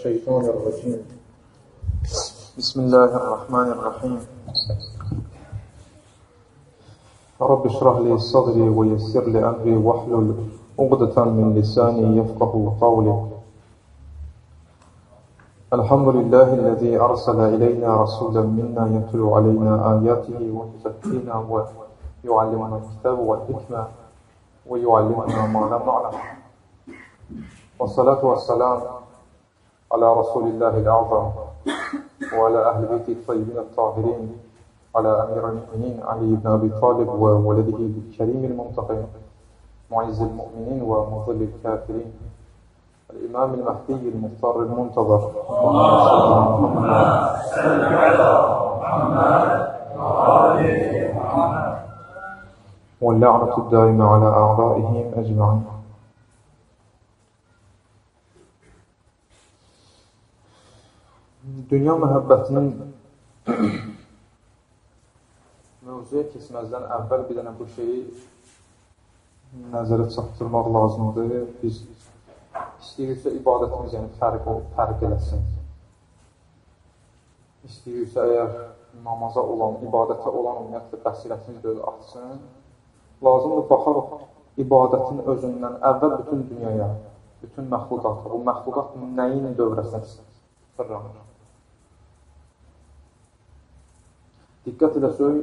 Mineşşeytanirracim. Bismillahirrahmanirrahim. Rabbi şrah li sadri ve yessir li emri vahlul uqdatan min lisani yefqahu qavli. Elhamdülillahi'llezî arsala ileyna rasulen minna yetlu aleyna ayatihi ve yuzekkina ve yuallimuna l-kitâbe vel-hikme ve yuallimuna mâ lem na'lem. Vessalatu vesselam ala Resulillahil a'zam ve ala ehli beytihi tayyibin tahirin, ala emiril müminin Ali ibn Abi Talib ve veledihi kerimil muntakim, muizzil müminin ve muzillil kafirin, الإمام المهدي المختار المنتظر. اللهم صل على محمد وآل محمد. واللعنة الدائمة على أعدائهم أجمعين. Dünya məhəbbətinin mövzuya keçməzdən əvvəl bir dənə bu şeyi nəzərə çatdırmaq lazımdır. Biz İstəyirsə ibadətimiz yəni fərq eləsin. İstəyirsə əgər namaza olan, ibadətə olan ümumiyyətlə bəsirətimiz belə artsın, lazımdır baxaq ibadətin özündən əvvəl bütün dünyaya, bütün məxluqata, bu məxluqat nəyin dövrəsinə fırlanır. Diqqət eləsək,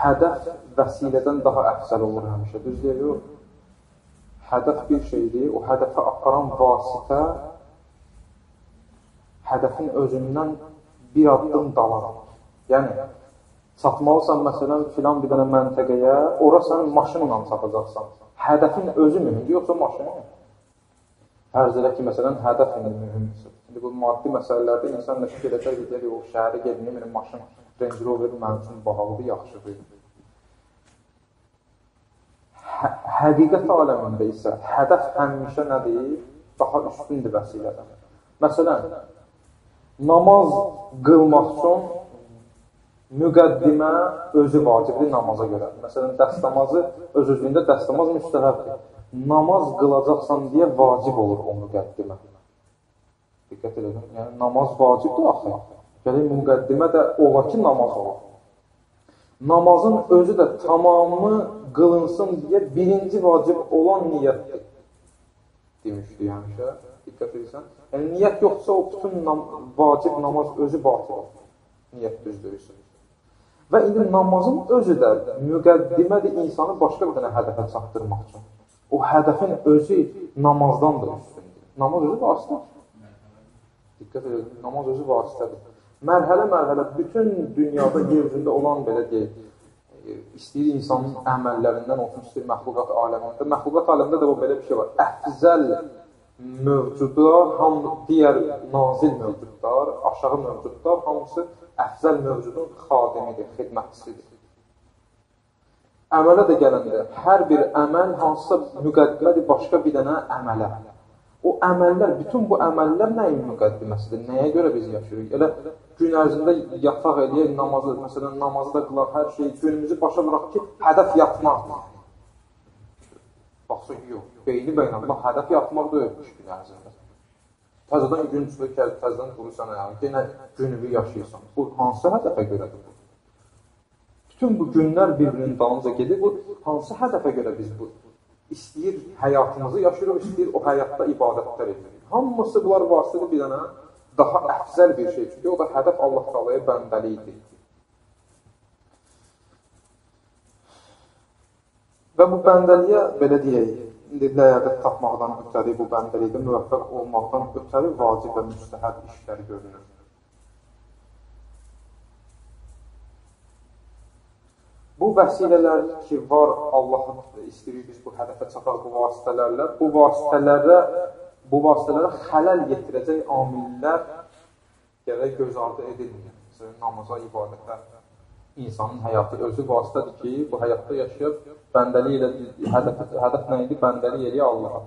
hədəf vəsilədən daha əfzəl olur həmişə, düz deyil, yox. Hədəf bir şeydir, o hədəfə aparan vasitə hədəfin özündən bir addım daladır. Yəni, çatmalısan, məsələn, filan bir dənə məntəqəyə, ora sən maşınla çatacaqsan. Hədəfin özü mühümdür, yoxsa maşın? Fərz elə ki, məsələn, hədəf mühümdür. İndi bu maddi məsələlərdə insan nə fikir edər ki, deyər, o şəhərə gedməyim, maşın, Range Rover mənim üçün bahalıdır, yaxşıdır. Həqiqət aləmində isə hədəf həmişə nədir? Daha üstündür vəsilədən. Məsələn, namaz qılmaq üçün müqəddimə özü vacibdir namaza görə. Məsələn, dəstəmazı öz-özlüyündə dəstəmaz müstəhəbdir. Namaz qılacaqsan deyə vacib olur o müqəddimə. Diqqət edin, yəni namaz vacibdir axı. Gələk müqəddimə də ola ki, namaz olur. Namazın özü də tamamı qılınsın deyə birinci vacib olan niyyətdir. Demişdik həmişə, diqqət edirsən. Yəni, niyyət yoxsa o bütün vacib namaz özü batıl olur. Niyyət düzdürürsə. Və indi namazın özü də müqəddimədir insanı başqa bir dənə hədəfə çatdırmaq üçün. O hədəfin özü namazdan da üstündür. Namaz özü vasitədir. Diqqət edin, namaz özü vasitədir. Mərhələ-mərhələ bütün dünyada, yer üzündə olan belə deyək, istəyir insanın əməllərindən olsun, istəyir məxluqat aləmində. Məxluqat aləmində də o belə bir şey var. Əfzəl mövcudlar, digər nazil mövcudlar, aşağı mövcudlar, hamısı əfzəl mövcudun xadimidir, xidmətçisidir. Əmələ də gələndə hər bir əməl hansısa müqəddimədir başqa bir dənə əmələ. O əməllər, bütün bu əməllər nəyin müqəddiməsidir? Nəyə görə biz yaşayırıq? Elə gün ərzində yataq eləyək, namazı, məsələn, namazı da qılaq, hər şeyi, günümüzü başa vuraq ki, hədəf yatmaqdır. Baxsa ki, yox, beyni beynəllah, hədəf yatmaq deyilmiş gün ərzində. Təzədən gün çıxır, təzədən durursan ayağa, yenə gününü yaşayırsan. Bu, hansı hədəfə görədir bu? Bütün bu günlər bir-birinin dalınca gedir, bu hansı hədəfə görə biz bu? İstəyir həyatımızı yaşayırıq, istəyir o həyatda ibadətlər edirik. Hamısı bunlar vasitədir bir dənə daha əfzəl bir şey. Çünki o da hədəf Allah Teala'ya bəndəlikdir. Və bu bəndəliyə, belə deyək, indi ləyaqət tapmaqdan ötəri, bu bəndəlikdə müvəffəq olmaqdan ötəri vacib və müstəhəb işlər görünür. Bu vəsilələr ki, var, Allah istəyir biz bu hədəfə çataq bu vasitələrlə, bu vasitələrə xələl yetirəcək amillər gərək göz ardı edilmir. Məsələn, namaza, ibadətə, insanın həyatı özü vasitədir ki, bu həyatda yaşayıb, bəndəlik elə, hədəf nə idi? Bəndəlik eləyə Allaha.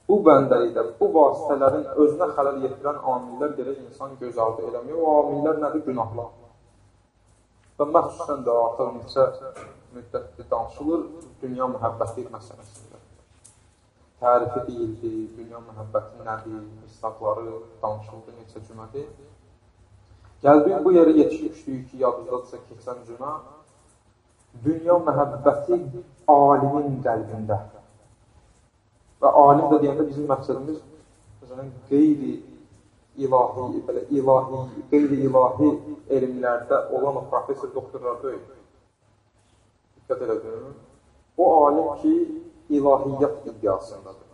Bu bəndəlikdə, bu vasitələrin özünə xələl yetirən amillər gərək insan göz ardı eləmir. O amillər nədir? Günahlar. Və məxsusən də artıq neçə müddətdir danışılır dünya məhəbbəti məsələsində. Tərifi deyildi, dünya məhəbbəti nədir, misdaqları danışıldı neçə cümədir. Gəldik bu yerə yetişmişdik ki, yadınızdadırsa keçən cümə, dünya məhəbbəti alimin qəlbində. Və alim də deyəndə bizim məqsədimiz məsələn, qeyri-ilahi, belə ilahi, qeyri-ilahi elmlərdə olan o professor, doktorlar deyil. Diqqət elədim. O alim ki, ilahiyyat iddiasındadır.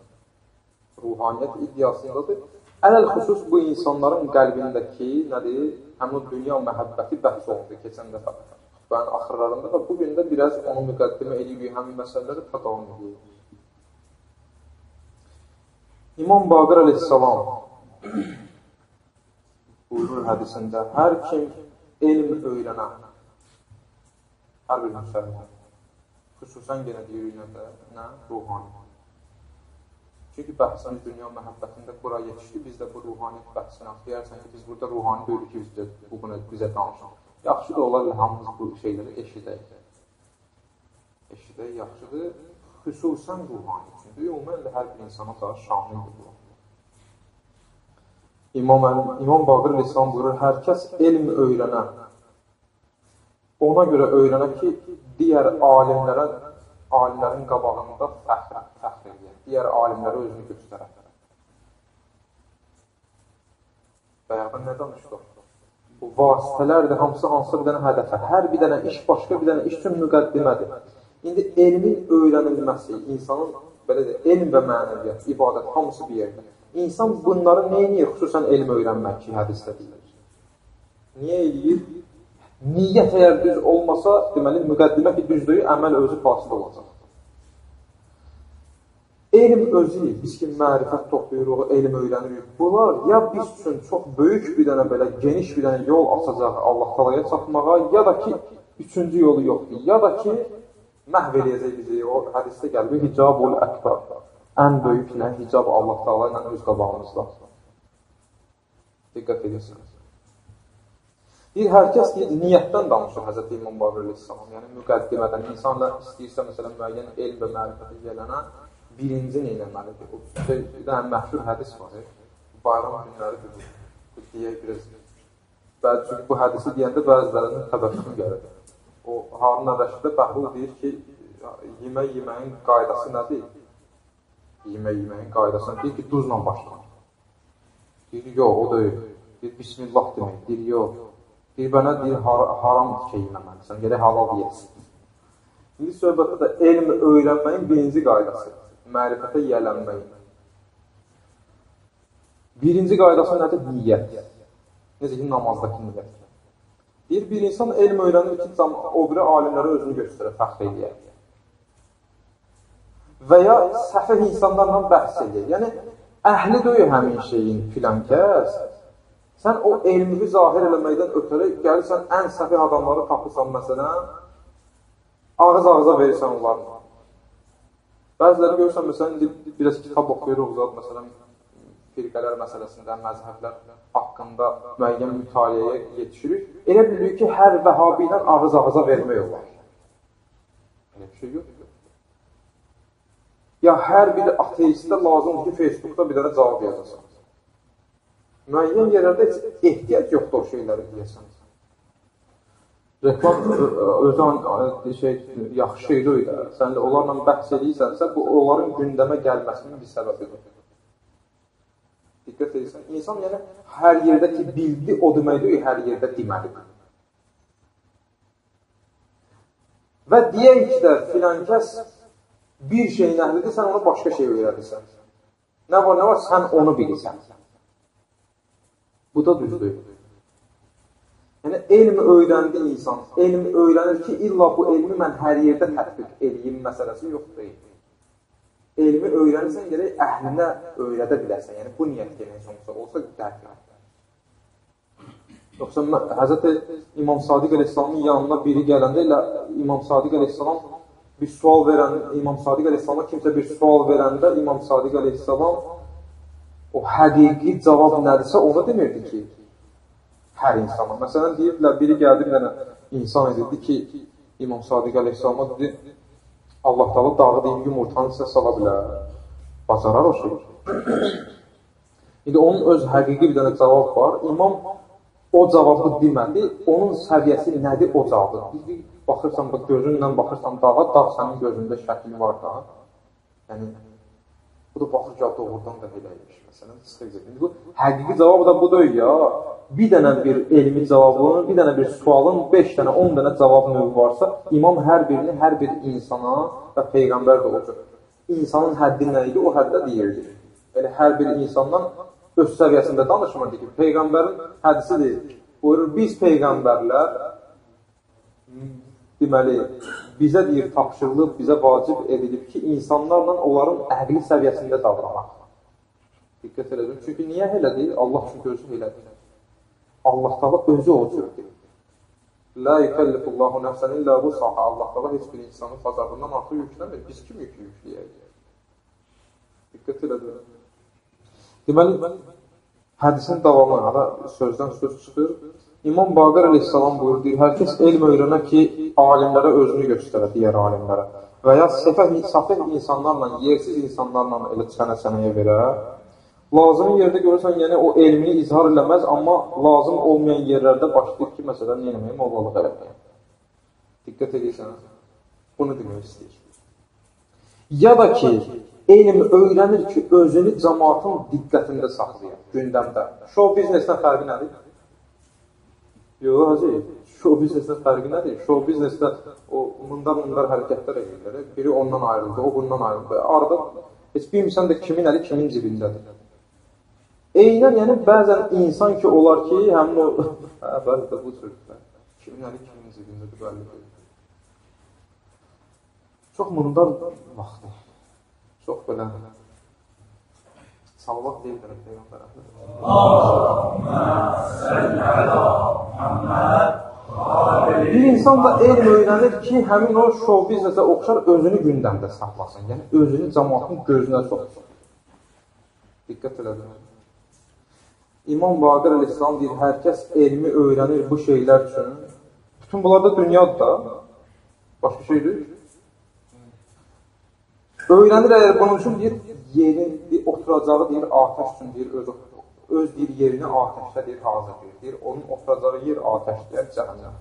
Ruhaniyyət iddiasındadır. Ələl-xüsus bu insanların qəlbindəki, nədir? Həmin o dünya məhəbbəti bəhs olundu keçən dəfə. Xütbənin axırlarında və bugün də biraz onu müqəddimə edirik, həmin məsələləri davam edirik. İmam Baqir əleyhissalam buyurur hədisində, hər kim elm öyrənə, hər bir müsəlman, xüsusən yenə deyirik nə? Ruhani. Çünki bəhsimiz dünya məhəbbətində bura yetişdi, biz də bu ruhaniyyət bəhsinə deyərsən ki, biz burada ruhani deyirik ki, biz bunu bizə danışır. Yaxşı da olar, hamımız bu şeyləri eşidək. Eşidək, yaxşıdır. Xüsusən ruhani üçün. Ümumiyyətlə, hər bir insana da şamildir bu. İmam Baqir əleyhissalam buyurur, hər kəs elm öyrənə, ona görə öyrənə ki, digər alimlərin qabağında fəxr eləyər, digər alimlərə özünü göstərər. Bayaqdan nə danışdıq? Bu vasitələrdir, hamısı hansısa bir dənə hədəfə. Hər bir dənə iş başqa bir dənə iş üçün müqəddimədir. İndi elmin öyrənilməsi, insanın belə deyək, elm və mənəviyyat, ibadət, hamısı bir yerdə. İnsan bunları nə edir? Xüsusən elm öyrənmək ki, hədisdə deyilir. Niyə eləyir? Niyyət əgər düz olmasa, deməli, müqəddimə ki, düz deyil, əməl özü fasid olacaq. Elm özü, biz ki, mərifət toplayırıq, elm öyrənirik. Bunlar ya biz üçün çox böyük bir dənə belə, geniş bir dənə yol açacaq Allah Taalaya çatmağa, ya da ki, üçüncü yolu yoxdur, ya da ki, məhv eləyəcək bizi. O hədisdə gəlib, hicabul əkbər. Ən böyük nə? Hicab Allah Taala ilə öz qabağımızda. Diqqət edirsiniz. Deyir, hər kəs deyir, niyyətdən danışır Həzrəti İmam Baqir əleyhissalam. Yəni, müqəddimədən insanla istəyirsə, məsələn, müəyyən elm və mərifətə gələnə birinci nə eləməlidir? O bir dənə məşhur hədis var, bayram günləridir bu. Deyək biraz. Bəzi, çünki bu hədisi deyəndə bəzilərinin təbəssüm gəlir. O, Harun Rəşiddə Bəhlul deyir ki, yemək yeməyin qaydası nədir? Yemək yeməyin qaydası deyir ki, duzla başlanır. Deyir, yox, o deyil. Deyir, bismillah demək. Deyir, yox. Deyir, mənə deyir, haram şey yeməməlisən, gerək halal yeyəsin. İndi söhbətdə də elm öyrənməyin birinci qaydası, mərifətə yiyələnməyin. Birinci qaydası nədir? Niyyət. Necə ki, namazdakı niyyət. Deyir, bir insan elm öyrənir ki, o biri alimlərə özünü göstərər, fəxr eləyər. Və ya səfih insanlarla bəhs eləyər. Yəni, əhli deyil həmin şeyin filan kəs. Sən o elmi zahir eləməkdən ötürü gəlirsən, ən səfih adamları tapırsan, məsələn, ağız-ağıza verirsən onlarla. Bəziləri görürsən, məsələn, indi biraz kitab oxuyuruq, zat, məsələn, firqələr məsələsində, məzhəblər haqqında müəyyən mütaliəyə yetişirik. Elə bilirik ki, hər vəhabi ilə ağız-ağıza vermək olar. Elə bir şey yoxdur. Ya hər bir ateistə lazımdır ki, Facebookda bir dənə cavab yazasan. Müəyyən yerlərdə heç ehtiyac yoxdur o şeyləri deyəsən. Reklam özü şey, yaxşı şey deyil. Sən onlarla bəhs edirsənsə, bu onların gündəmə gəlməsinin bir səbəbidir. Diqqət edirsən, insan yəni hər yerdə ki, bildi, o demək deyil, hər yerdə deməlidir. Və deyək ki də filan kəs bir şeyin əhlidir, sən onu başqa şey öyrədirsən. Nə var, nə var, sən onu bilirsən. Bu da düzdür. Yəni, elm öyrəndi insan, elm öyrənir ki, illa bu elmi mən hər yerdə tətbiq eləyim məsələsi yox deyil. Elmi öyrənirsən, gerək əhlinə öyrədə bilərsən. Yəni, bu niyyət gələn olsa, olsa dərd. Yoxsa, Həzrəti İmam Sadiq əleyhissalamın yanına biri gələndə, elə İmam Sadiq əleyhissalam bir sual verən, İmam Sadiq əleyhissalama kimsə bir sual verəndə, İmam Sadiq əleyhissalam o həqiqi cavab nədirsə, onu demirdi ki, hər insana. Məsələn, deyirdilər, biri gəldi, bir dənə insan dedi ki, İmam Sadiq əleyhissalama dedi, Allah Taala dağı deyib yumurtanı sizə sala bilər. Bacarar o şey. İndi onun öz həqiqi bir dənə cavab var. İmam o cavabı demədi, onun səviyyəsi nədir o cavabı. Biz baxırsan, bax, gözünlə baxırsan dağa, dağ sənin gözündə şəkli var da. Yəni, bu da baxır ki, doğrudan da elə imiş, məsələn, çıxır. İndi bu həqiqi cavab da bu deyil ya. Bir dənə bir elmi cavabın, bir dənə bir sualın 5 dənə, 10 dənə cavab növü varsa, imam hər birini hər bir insana və peyğəmbər də o cür. İnsanın həddi nə idi, o həddə deyirdi. Elə hər bir insandan öz səviyyəsində danışmırdı ki, peyğəmbərin hədisidir. Buyurur, biz peyğəmbərlər, deməli, bizə deyir, tapşırılıb, bizə vacib edilib ki, insanlarla onların əqli səviyyəsində davranaq. Diqqət elədim. Çünki niyə elə deyil? Allah çünki özü elədir. Allah Taala özü o cürdür. La yükəllifullahu nəfsən illə vus'aha. Allah Taala heç bir insanın bacardığından artıq yükləmir. Biz kim yükü yükləyək? Diqqət elədim. Deməli, hədisin davamı, hələ sözdən söz çıxır. İmam Baqir əleyhissalam buyurur, deyir, hər kəs elm öyrənə ki, alimlərə özünü göstərə, digər alimlərə. Və ya səfeh insanlarla, yersiz insanlarla elə çənə-çənəyə verə. Lazımı yerdə görürsən, yəni o elmini izhar eləməz, amma lazım olmayan yerlərdə başlayır ki, məsələn, nə eləməyim, mollalıq eləməyim. Diqqət edirsən, bunu demək istəyir. Ya da ki, elm öyrənir ki, özünü cəmaatın diqqətində saxlayır, gündəmdə. Şou biznesdən fərqi nədir? Yox, hacı, şou biznesdən fərqi nədir? Şou biznesdə o mındar-mındar hərəkətlər edirlər. Biri ondan ayrıldı, o bundan ayrıldı. Arada heç bilmirsən də kimin əli kimin cibindədir. Eynən, yəni bəzən insan ki, olar ki, həmin o... Hə, bəli də bu cürdür. Kimin əli kimin cibindədir, bəlli deyil. Çox mındar vaxtdır. Çox belə salavat deyirlər Peyğəmbərə. Bir insan da elm öyrənir ki, həmin o şou biznesə oxşar özünü gündəmdə saxlasın. Yəni, özünü cəmaatın gözünə soxsun. Diqqət elədim. İmam Baqir əleyhissalam deyir, hər kəs elmi öyrənir bu şeylər üçün. Bütün bunlar da dünyadır da. Başqa şey deyil. Öyrənir əgər bunun üçün, deyir, yerin, oturacağı, deyir, atəş üçün, deyir, öz deyir, yerini atəşdə, deyir, hazırlayır. Deyir, onun oturacağı yer atəşdir, cəhənnəm.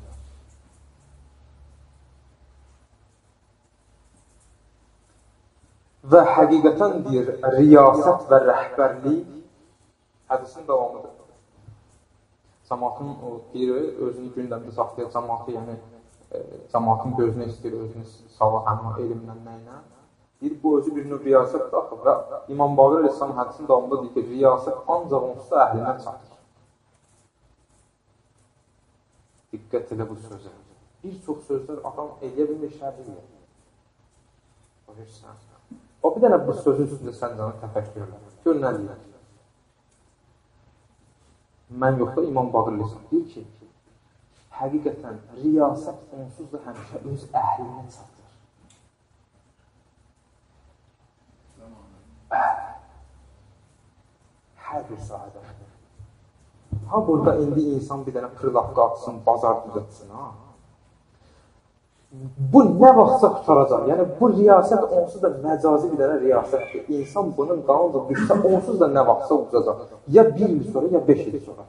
Və həqiqətən, deyir, riyasət və rəhbərlik hədisin davamıdır. Cəmaatın, o, deyir, özünü gündəmdə saxlayır, cəmaatı, yəni, cəmaatın gözünə istəyir, özünü sala həmin o elmlə, nəylə. Deyir, bu özü bir növ riyasətdir axı və İmam Baqir əleyhissalam hədisin davamında deyir ki, riyasət ancaq onsuz da əhlinə çatır. Diqqət elə bu sözə. Bir çox sözlər adam eləyə bilmir, şərh eləyə. Baxırsan. O bir dənə bu sözün üstündə sən canı təfəkkür elə. Gör nə deyir. Mən yox da İmam Baqir əleyhissalam deyir ki, həqiqətən riyasət onsuz da həmişə öz əhlinə çatır. Hər bir sahədə. Ha, burada indi insan bir dənə pırlaqqa atsın, bazar düzətsin, ha. Bu nə vaxtsa qurtaracaq. Yəni, bu riyasət onsuz da məcazi bir dənə riyasətdir. İnsan bunun dalınca düşsə, onsuz da nə vaxtsa ucacaq. Ya bir il sonra, ya 5 il sonra.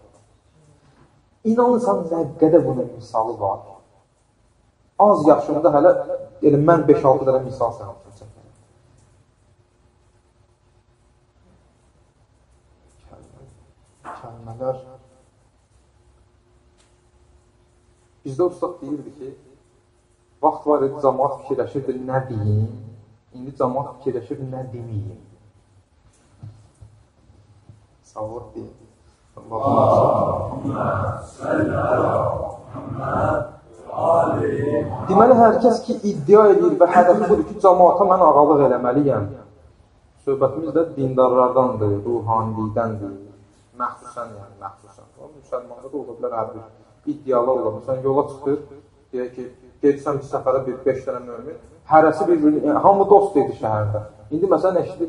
İnanırsan, nə qədər bunun misalı var. Az yaşımda hələ, elə mən 5-6 dənə misal sənə çəkərəm. Kəlmələr. Bizdə ustad deyirdi ki, vaxt var idi, cəmaat fikirləşirdi, nə deyim? İndi cəmaat fikirləşir, nə deməyim? Salvat deyim. Deməli, hər kəs ki, iddia edir və hədəfi budur ki, cəmaata mən ağalıq eləməliyəm. Söhbətimiz də dindarlardandır, ruhanilikdəndir. Məxsusən, yəni, məxsusən. Müsəlmanda da ola bilər, hər bir iddialar ola bilər. Məsələn, yola çıxır, deyək ki, gedirsən bir səfərə bir 5 dənə mömin, hərəsi bir-birini, hamı dost idi şəhərdə. İndi, məsələn, eşidir,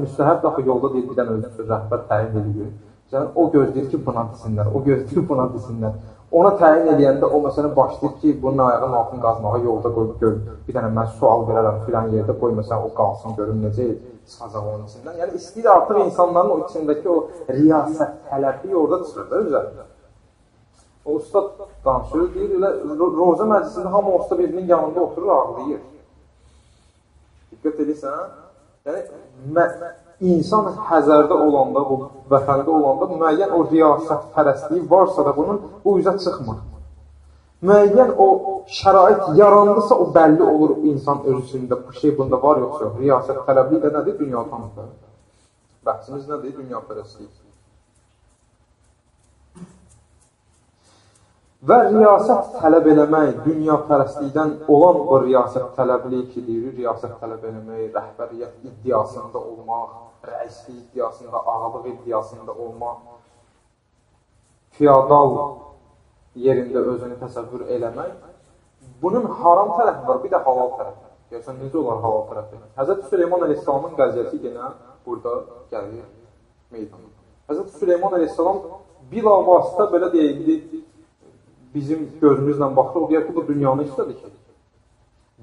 müstəhəb də axı yolda deyir, bir dənə özü rəhbər təyin edir. Məsələn, o gözləyir ki, buna desinlər, o gözləyir, buna desinlər. Ona təyin eləyəndə o məsələn başlayır ki, bunun ayağının altını qazmağa yolda qoyub gör. Bir dənə mən sual verərəm filan yerdə qoy məsələn o qalsın görüm necə çıxacaq onun içindən. Yəni istəyir artıq insanların o içindəki o riyasət tələbi orada çıxır da üzə. O ustad danışır, deyir, elə roza məclisində hamı usta birinin yanında oturur, ağlayır. Diqqət edirsən, yəni insan həzərdə olanda, bu vətəndə olanda müəyyən o riyasət pərəstliyi varsa da bunun bu üzə çıxmır. Müəyyən o şərait yarandısa, o bəlli olur insan öz içində, bu şey bunda var yoxsa yox. Riyasət tələbliyi də nədir? Dünya tanıdır. Bəhsimiz nədir? Dünya pərəstliyi. Və riyasət tələb eləmək, dünya pərəstlikdən olan o riyasət tələbliyi ki, deyirik, riyasət tələb eləmək, rəhbəriyyət iddiasında olmaq, rəislik iddiasında, ağalıq iddiasında olmaq, feodal yerində özünü təsəvvür eləmək, bunun haram tərəfi var, bir də halal tərəfi. Görürsən, necə olar halal tərəfi? Həzrət Süleyman əleyhissalamın qəziyyəsi yenə burada gəlir meydana. Həzrət Süleyman əleyhissalam bilavasitə belə deyək, bizim gözümüzlə baxır, o deyər ki, bu dünyanı istədi ki,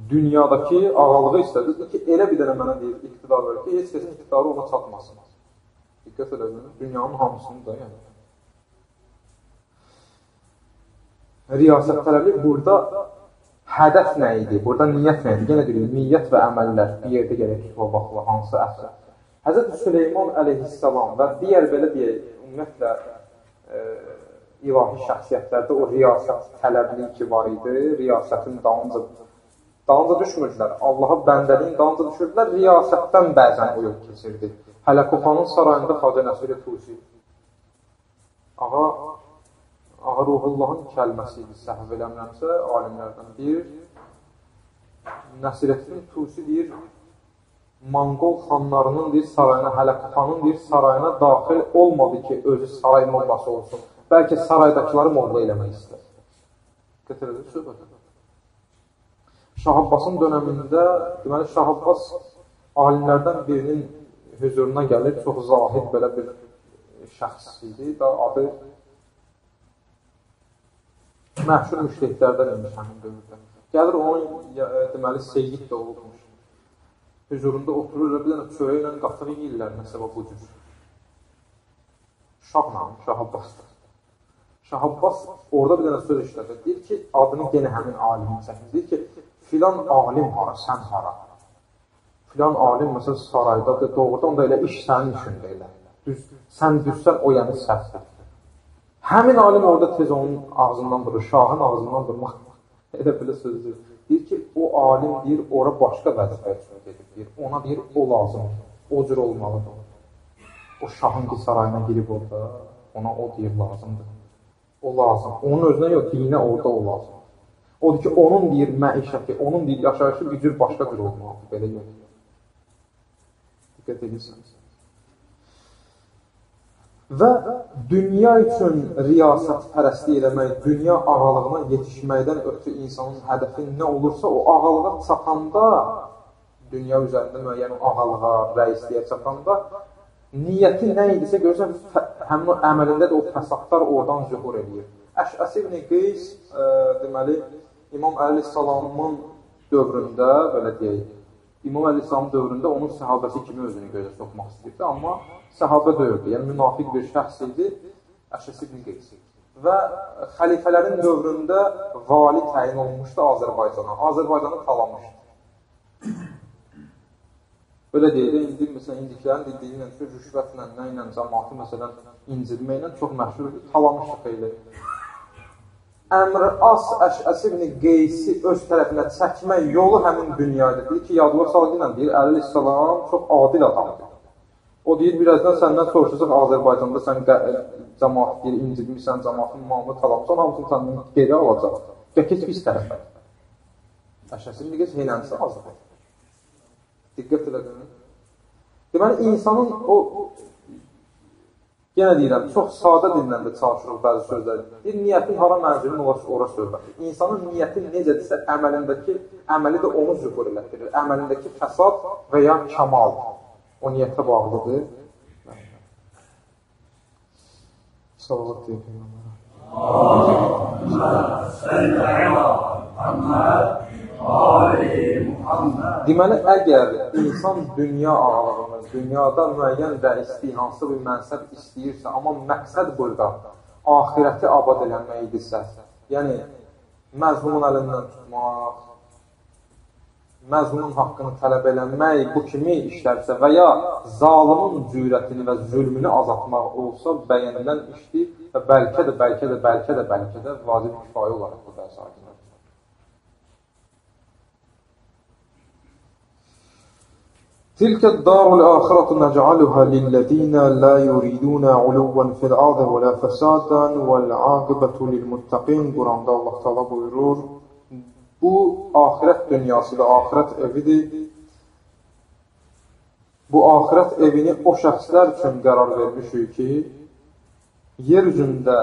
dünyadakı ağalığı istədi ki, elə bir dənə mənə deyir, iqtidar verir ki, heç kəsin iqtidarı ona çatmasın. Diqqət edin, dünyanın hamısını da, yəni. Riyasət tələbi burada hədəf nə idi, burada niyyət nə idi? Yenə deyirik, niyyət və əməllər bir yerdə gələk tutula baxılır, hansı əfsər. Həzrət Süleyman əleyhissalam və digər belə deyək, ümumiyyətlə, ilahi şəxsiyyətlərdə o riyasət tələbliyi ki var idi, riyasətin dalınca düşmürdülər. Allaha bəndəliyin dalınca düşürdülər, riyasətdən bəzən o yol keçirdi. Hələ Kufanın sarayında Xacə Nəsir-i Tusi. Ağa Ruhullahın kəlməsi idi, səhv eləmirəmsə, alimlərdən deyir. Nəsirəddin Tusi deyir, Monqol xanlarının deyir, sarayına, hələ Kufanın deyir, sarayına daxil olmadı ki, özü saray mollası olsun. Bəlkə saraydakıları molla eləmək istər. Gətirədir söhbət. Şah Abbasın dönəmində, deməli, Şah Abbas alimlərdən birinin hüzuruna gəlir, çox zahid belə bir şəxs idi da adı məşhur müştehidlərdən imiş həmin dövrdə. Gəlir onun, deməli, seyyid də olmuş. Hüzurunda oturur və bir dənə çörəklə qatıq yeyirlər, məsələ bu cür. Şahla, Şah Abbasdır. Şah Abbas orada bir dənə söz işlədir. Deyir ki, adını yenə həmin alimin çəkir. Deyir ki, filan alim hara, sən hara? Filan alim məsələn saraydadır, doğrudan da elə iş sənin işində elə. Düz, sən düzsən, o yəni səhvdir. Həmin alim orada tez onun ağzından durur, şahın ağzından durmaq. Elə belə sözdür. Deyir ki, o alim deyir, ora başqa vəzifə üçün gedib. Deyir, ona deyir, o lazımdır, o cür olmalıdır. O şahın ki sarayına girib orada, ona o deyir lazımdır. O lazım. Onun özünə yox, dinə orada o lazım. Odur ki, onun deyir məişəti, onun deyir yaşayışı bir cür başqa cür olmalıdır. Belə yox. Diqqət edirsiniz. Və dünya üçün riyasət pərəstlik eləmək, dünya ağalığına yetişməkdən ötürü insanın hədəfi nə olursa, o ağalığa çatanda, dünya üzərində müəyyən ağalığa, rəisliyə çatanda, niyyəti nə idisə görürsən, həmin o əməlində də o fəsadlar oradan zühur eləyir. Əş'əs ibn Qeys, deməli, İmam Əleyhissalamın dövründə, belə deyək, İmam Əleyhissalamın dövründə onun səhabəsi kimi özünü gözə soxmaq istəyirdi, amma səhabə dövrüdü, yəni münafiq bir şəxs idi Əş'əs ibn Qeys. Və xəlifələrin dövründə vali təyin olunmuşdu Azərbaycana, Azərbaycanı talamışdı. Belə deyək də, indi, məsələn, indikilərin dediyi ilə, rüşvətlə, nə ilə, cəmaatı, məsələn, incitməklə çox məşhurdur, talamışdı xeyli. Əmr-As Əş'əs ibn Qeysi öz tərəfinə çəkmək yolu həmin dünyaydı. Deyir ki, yadılar salgı ilə deyir, Əleyhissalam çox adil adamdır. O deyir, birazdan səndən soruşacaq Azərbaycanda sən cəmaat deyir, incitmişsən, cəmaatın malını talamışsan, hamısını səndən geri alacaq. Və keç pis tərəfə. Əş'əs ibn Qeys heylənisi azdır. Diqqət elədin. Deməli, insanın o, yenə deyirəm, çox sadə dillə də çalışırıq bəzi sözləri. Deyir, niyyətin hara mənzilin ora söhbəti. İnsanın niyyəti necədirsə, əməlindəki, əməli də onu zühur elətdirir. Əməlindəki fəsad və ya kamal o niyyətə bağlıdır. Salavat deyir Peyğəmbərə. Deməli, əgər insan dünya ağalığını, dünyada müəyyən rəislik, hansı bir mənsəb istəyirsə, amma məqsəd burada axirəti abad eləmək idisə, yəni məzlumun əlindən tutmaq, məzlumun haqqını tələb eləmək, bu kimi işlərsə və ya zalımın cürətini və zülmünü azaltmaq olsa, bəyənilən işdir və bəlkə də, bəlkə də, bəlkə də, bəlkə də vacib kifayə olaraq bu bəzi aydınlar. تِلْكَ الدَّارُ الْآخِرَةُ نَجْعَلُهَا لِلَّذِينَ لَا يُرِيدُونَ عُلُوًّا فِي الْأَرْضِ وَلَا فَسَادًا وَالْعَاقِبَةُ لِلْمُتَّقِينَ. Quranda Allah Teala buyurur, bu axirət dünyasıdır, axirət evidir. Bu axirət evini o şəxslər üçün qərar vermişik ki, yer üzündə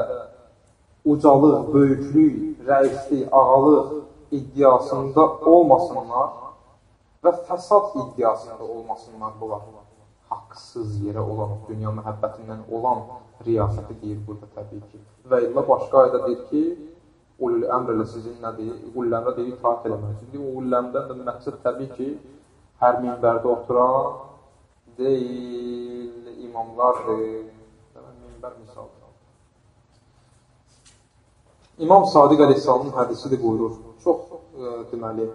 ucalıq, böyüklük, rəislik, ağalıq iddiasında olmasınlar və fəsad iddiasında olmasınlar bunlar. Haqsız yerə olan, dünya məhəbbətindən olan riyasəti deyir burada təbii ki. Və illa başqa ayda deyir ki, ulul əmr ilə sizin nədir? Ulul əmrə deyir, itaat eləməlisiniz. Ulul əmrdən də məqsəd təbii ki, hər minbərdə oturan deyil, imamlardır. Minbər misaldır. İmam Sadiq əleyhissalamın hədisidir buyurur. Çox deməli,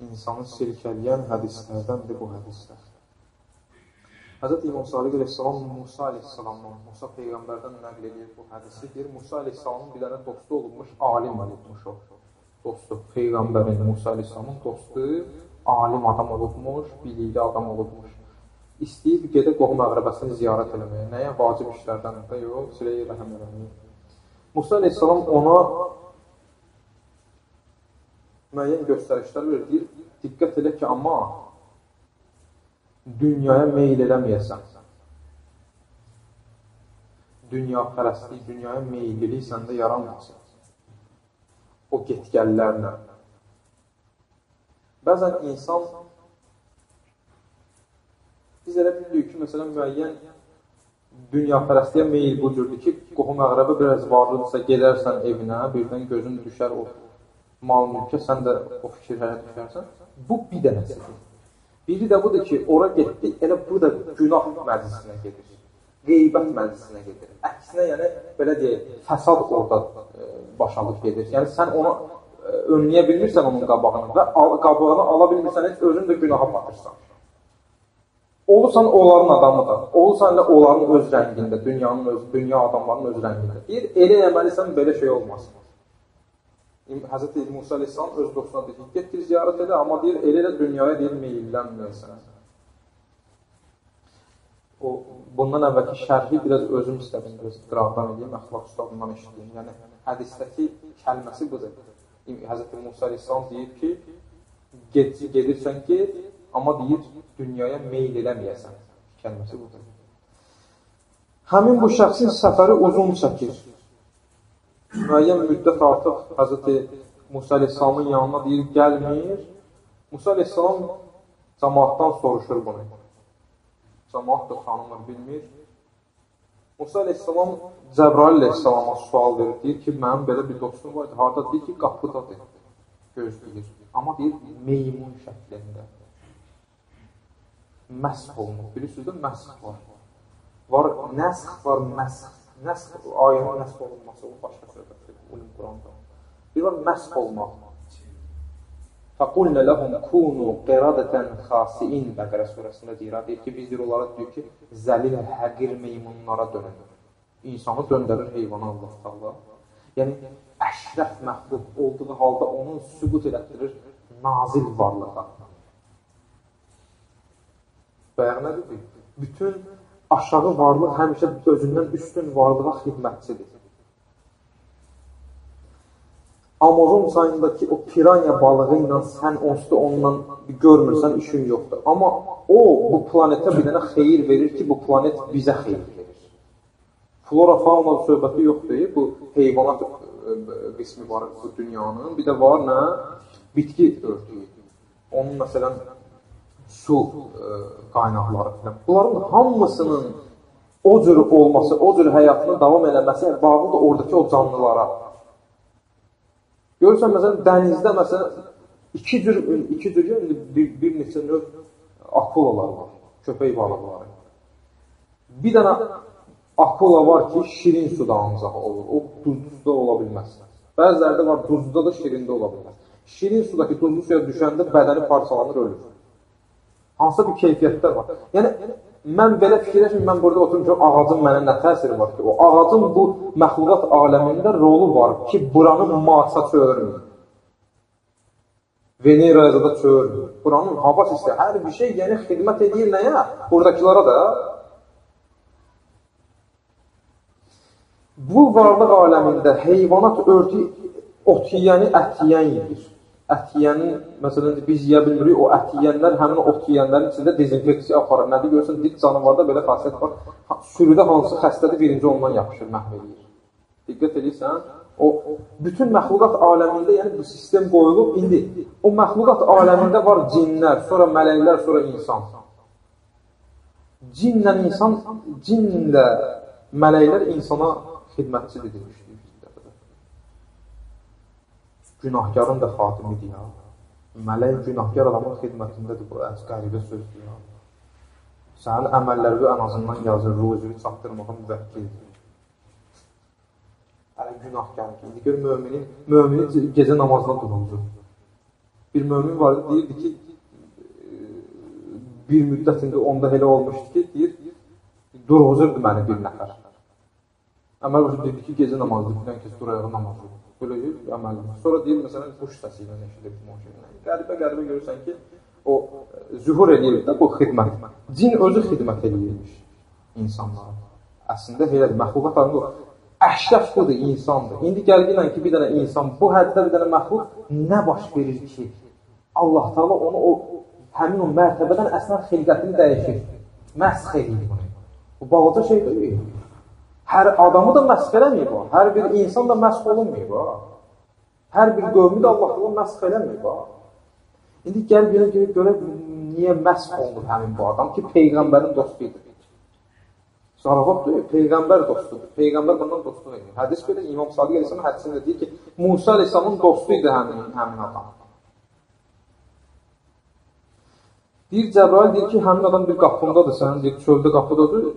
insanı silkələyən hədislərdəndir bu hədislər. Həzrət İmam Sadiq əleyhissalam Musa əleyhissalamdan, Musa peyğəmbərdən nəql edir bu hədisi. Deyir, Musa əleyhissalamın bir dənə dostu olunmuş, alim olubmuş o. Dostu, peyğəmbərin Musa əleyhissalamın dostu, alim adam olubmuş, bilikli adam olubmuş. İstəyib gedə qohum əqrəbəsini ziyarət eləməyə. Nəyə? Vacib işlərdən də yox, silə-i rəhəm eləməyə. Musa əleyhissalam ona müəyyən göstərişlər verir. Deyir, diqqət elə ki, amma dünyaya meyl eləməyəsən. Dünya pərəstlik, dünyaya meyillilik səndə yaranmasın. O getgəllərlə. Bəzən insan, biz elə bilirik ki, məsələn, müəyyən dünya pərəstliyə meyil bu cürdür ki, qohum əqrəbə biraz varlıdırsa, gedərsən evinə, birdən gözün düşər o mal mülkə, sən də o fikirlərə düşərsən. Bu bir dənəsidir. Biri də budur ki, ora getdi, elə bu da günah məclisinə gedir, qeybət məclisinə gedir. Əksinə, yəni, belə deyək, fəsad orada baş alıb gedir. Yəni, sən onu önləyə bilmirsən onun qabağını və qabağını ala bilmirsən, heç özün də günaha batırsan. Olursan onların adamı da, olursan elə onların öz rəngində, dünyanın öz, dünya adamlarının öz rəngində. Deyir, elə eləməlisən, belə şey olmasın. Həzrət Musa əleyhissalam öz dostuna deyir ki, get bir ziyarət elə, amma deyir, elə elə dünyaya deyir, meyillənməyəsən. O, bundan əvvəlki şərhi biraz özüm istədim, biraz qıraqdan edeyim, əxlaq ustadından eşitdiyim. Yəni, hədisdəki kəlməsi budur. Həzrət Musa əleyhissalam deyir ki, gedirsən get, amma deyir, dünyaya meyl eləməyəsən. Kəlməsi budur. Həmin bu şəxsin səfəri uzun çəkir. Müəyyən müddət artıq Həzrəti Musa əleyhissalamın yanına deyir, gəlmir. Musa əleyhissalam cəmaatdan soruşur bunu. Cəmaat da tanımır, bilmir. Musa əleyhissalam Cəbrail əleyhissalama sual verir. Deyir ki, mənim belə bir dostum var idi. Harada? Deyir ki, qapıdadır. Gözləyir. Amma deyir, meymun şəklində. Məsx olunur. Bilirsiniz də, məsx var. Var nəsx, var məsx. Nəsx, ayənin nəsx olunması, o başqa söhbətdir, ulum Quranda. Bir var, məsx olmaq. فَقُلْنَ لَهُمْ كُونُوا قِرَدَةً خَاسِئِينَ Bəqərə surəsində deyir, deyir ki, biz deyir, onlara deyir ki, zəlil, həqir meymunlara dönün. İnsanı döndərir heyvana Allah Teala. Yəni, əşrəf məxluq olduğu halda onun süqut elətdirir nazil varlığa. Bayaq nə dedik? Bütün aşağı varlıq həmişə özündən üstün varlığa xidmətçidir. Amazon çayındakı o piranya balığı ilə sən onsuz da onunla görmürsən, işin yoxdur. Amma o, bu planetə bir dənə xeyir verir ki, bu planet bizə xeyir verir. Flora, fauna söhbəti yoxdur. Bu heyvanat qismi var bu dünyanın. Bir də var nə? Bitki örtüyü. Onun məsələn, su qaynaqları filan. Bunların hamısının O cür olması, o cür həyatını davam eləməsi bağlıdır oradakı o canlılara. Görürsən, məsələn, dənizdə məsələn, iki cür, bir neçə növ akulalar var, köpək balıqları. Bir dənə akula var ki, şirin suda ancaq olur, o duzlu suda ola bilməz. Bəziləri də var, duzluda da şirində ola bilməz. Şirin sudakı duzlu suya düşəndə bədəni parçalanır, ölür. Hansısa bir keyfiyyətlər var. Yəni, mən belə fikirləşim, mən burada oturum ki, ağacın mənə nə təsiri var ki? O ağacın bu məxluqat aləmində rolu var ki, buranın Marsa çörmür. Veneraya da çörmür. Buranın hava sistemi, hər bir şey yəni xidmət edir nəyə? Buradakılara da. Bu varlıq aləmində heyvanat örtü ot yiyəni, ət yiyən yiyir. Ət yiyənin, məsələn, biz yiyə bilmirik, o ət yiyənlər həmin ot yiyənlərin içində dezinfeksiya aparır. Nədir görürsən, dil canavarda belə xasiyyət var. Sürüdə hansı xəstədir, birinci ondan yapışır, məhv eləyir. Diqqət edirsən, o bütün məxluqat aləmində, yəni bu sistem qoyulub indi. O məxluqat aləmində var cinlər, sonra mələklər, sonra insan. Cinlə insan, cinlə mələklər insana xidmətçidir demişdik. Günahkarın da xatimidir ya. Mələk günahkar adamın xidmətindədir. Bu qəribə sözdür ya. Sənin əməllərini ən azından yazır, ruzunu çatdırmağa müvəkkildir. Hələ günahkar ki. İndi gör mümini gecə namazına duruldu. Bir mömin var idi, deyirdi ki, bir müddət indi onda elə olmuşdu ki, deyir, durğuzurdu məni bir nəfər. Əməl başı deyirdi ki, gecə namazıdır, filan kəs dur ayağa namazıdır. Belə əməl. Sonra deyir, məsələn, quş səsi ilə eşidirdim o şeylə. Qəribə-qəribə görürsən ki, o zühur eləyir də bu xidmət. Cin özü xidmət eləyirmiş insanlara. Əslində elədir, məxluqat aləmində o. Əşrəf budur, insandır. İndi gəlginən ki, bir dənə insan, bu həddə bir dənə məxluq nə baş verir ki, Allah Teala onu o, həmin o mərtəbədən əslən xilqətini dəyişir. Məsx eləyir bunu. Bu balaca şey deyil. Hər adamı da məsx eləməyib o. Hər bir insan da məsx olunmayıb o. Hər bir qövmü də Allah Teala məsx eləməyib o. İndi gəl bir görə niyə məsx olunur həmin bu adam ki, Peyğəmbərin dostu idi. Zarafat deyil, Peyğəmbər dostudur. Peyğəmbər bundan dostluq edir. Hədis belə İmam Sadiq əleyhissalam hədisində deyir ki, Musa əleyhissalamın dostu idi həmin adam. Deyir, Cəbrail deyir ki, həmin adam bir qapındadır sənin, deyir, çöldə qapıdadır.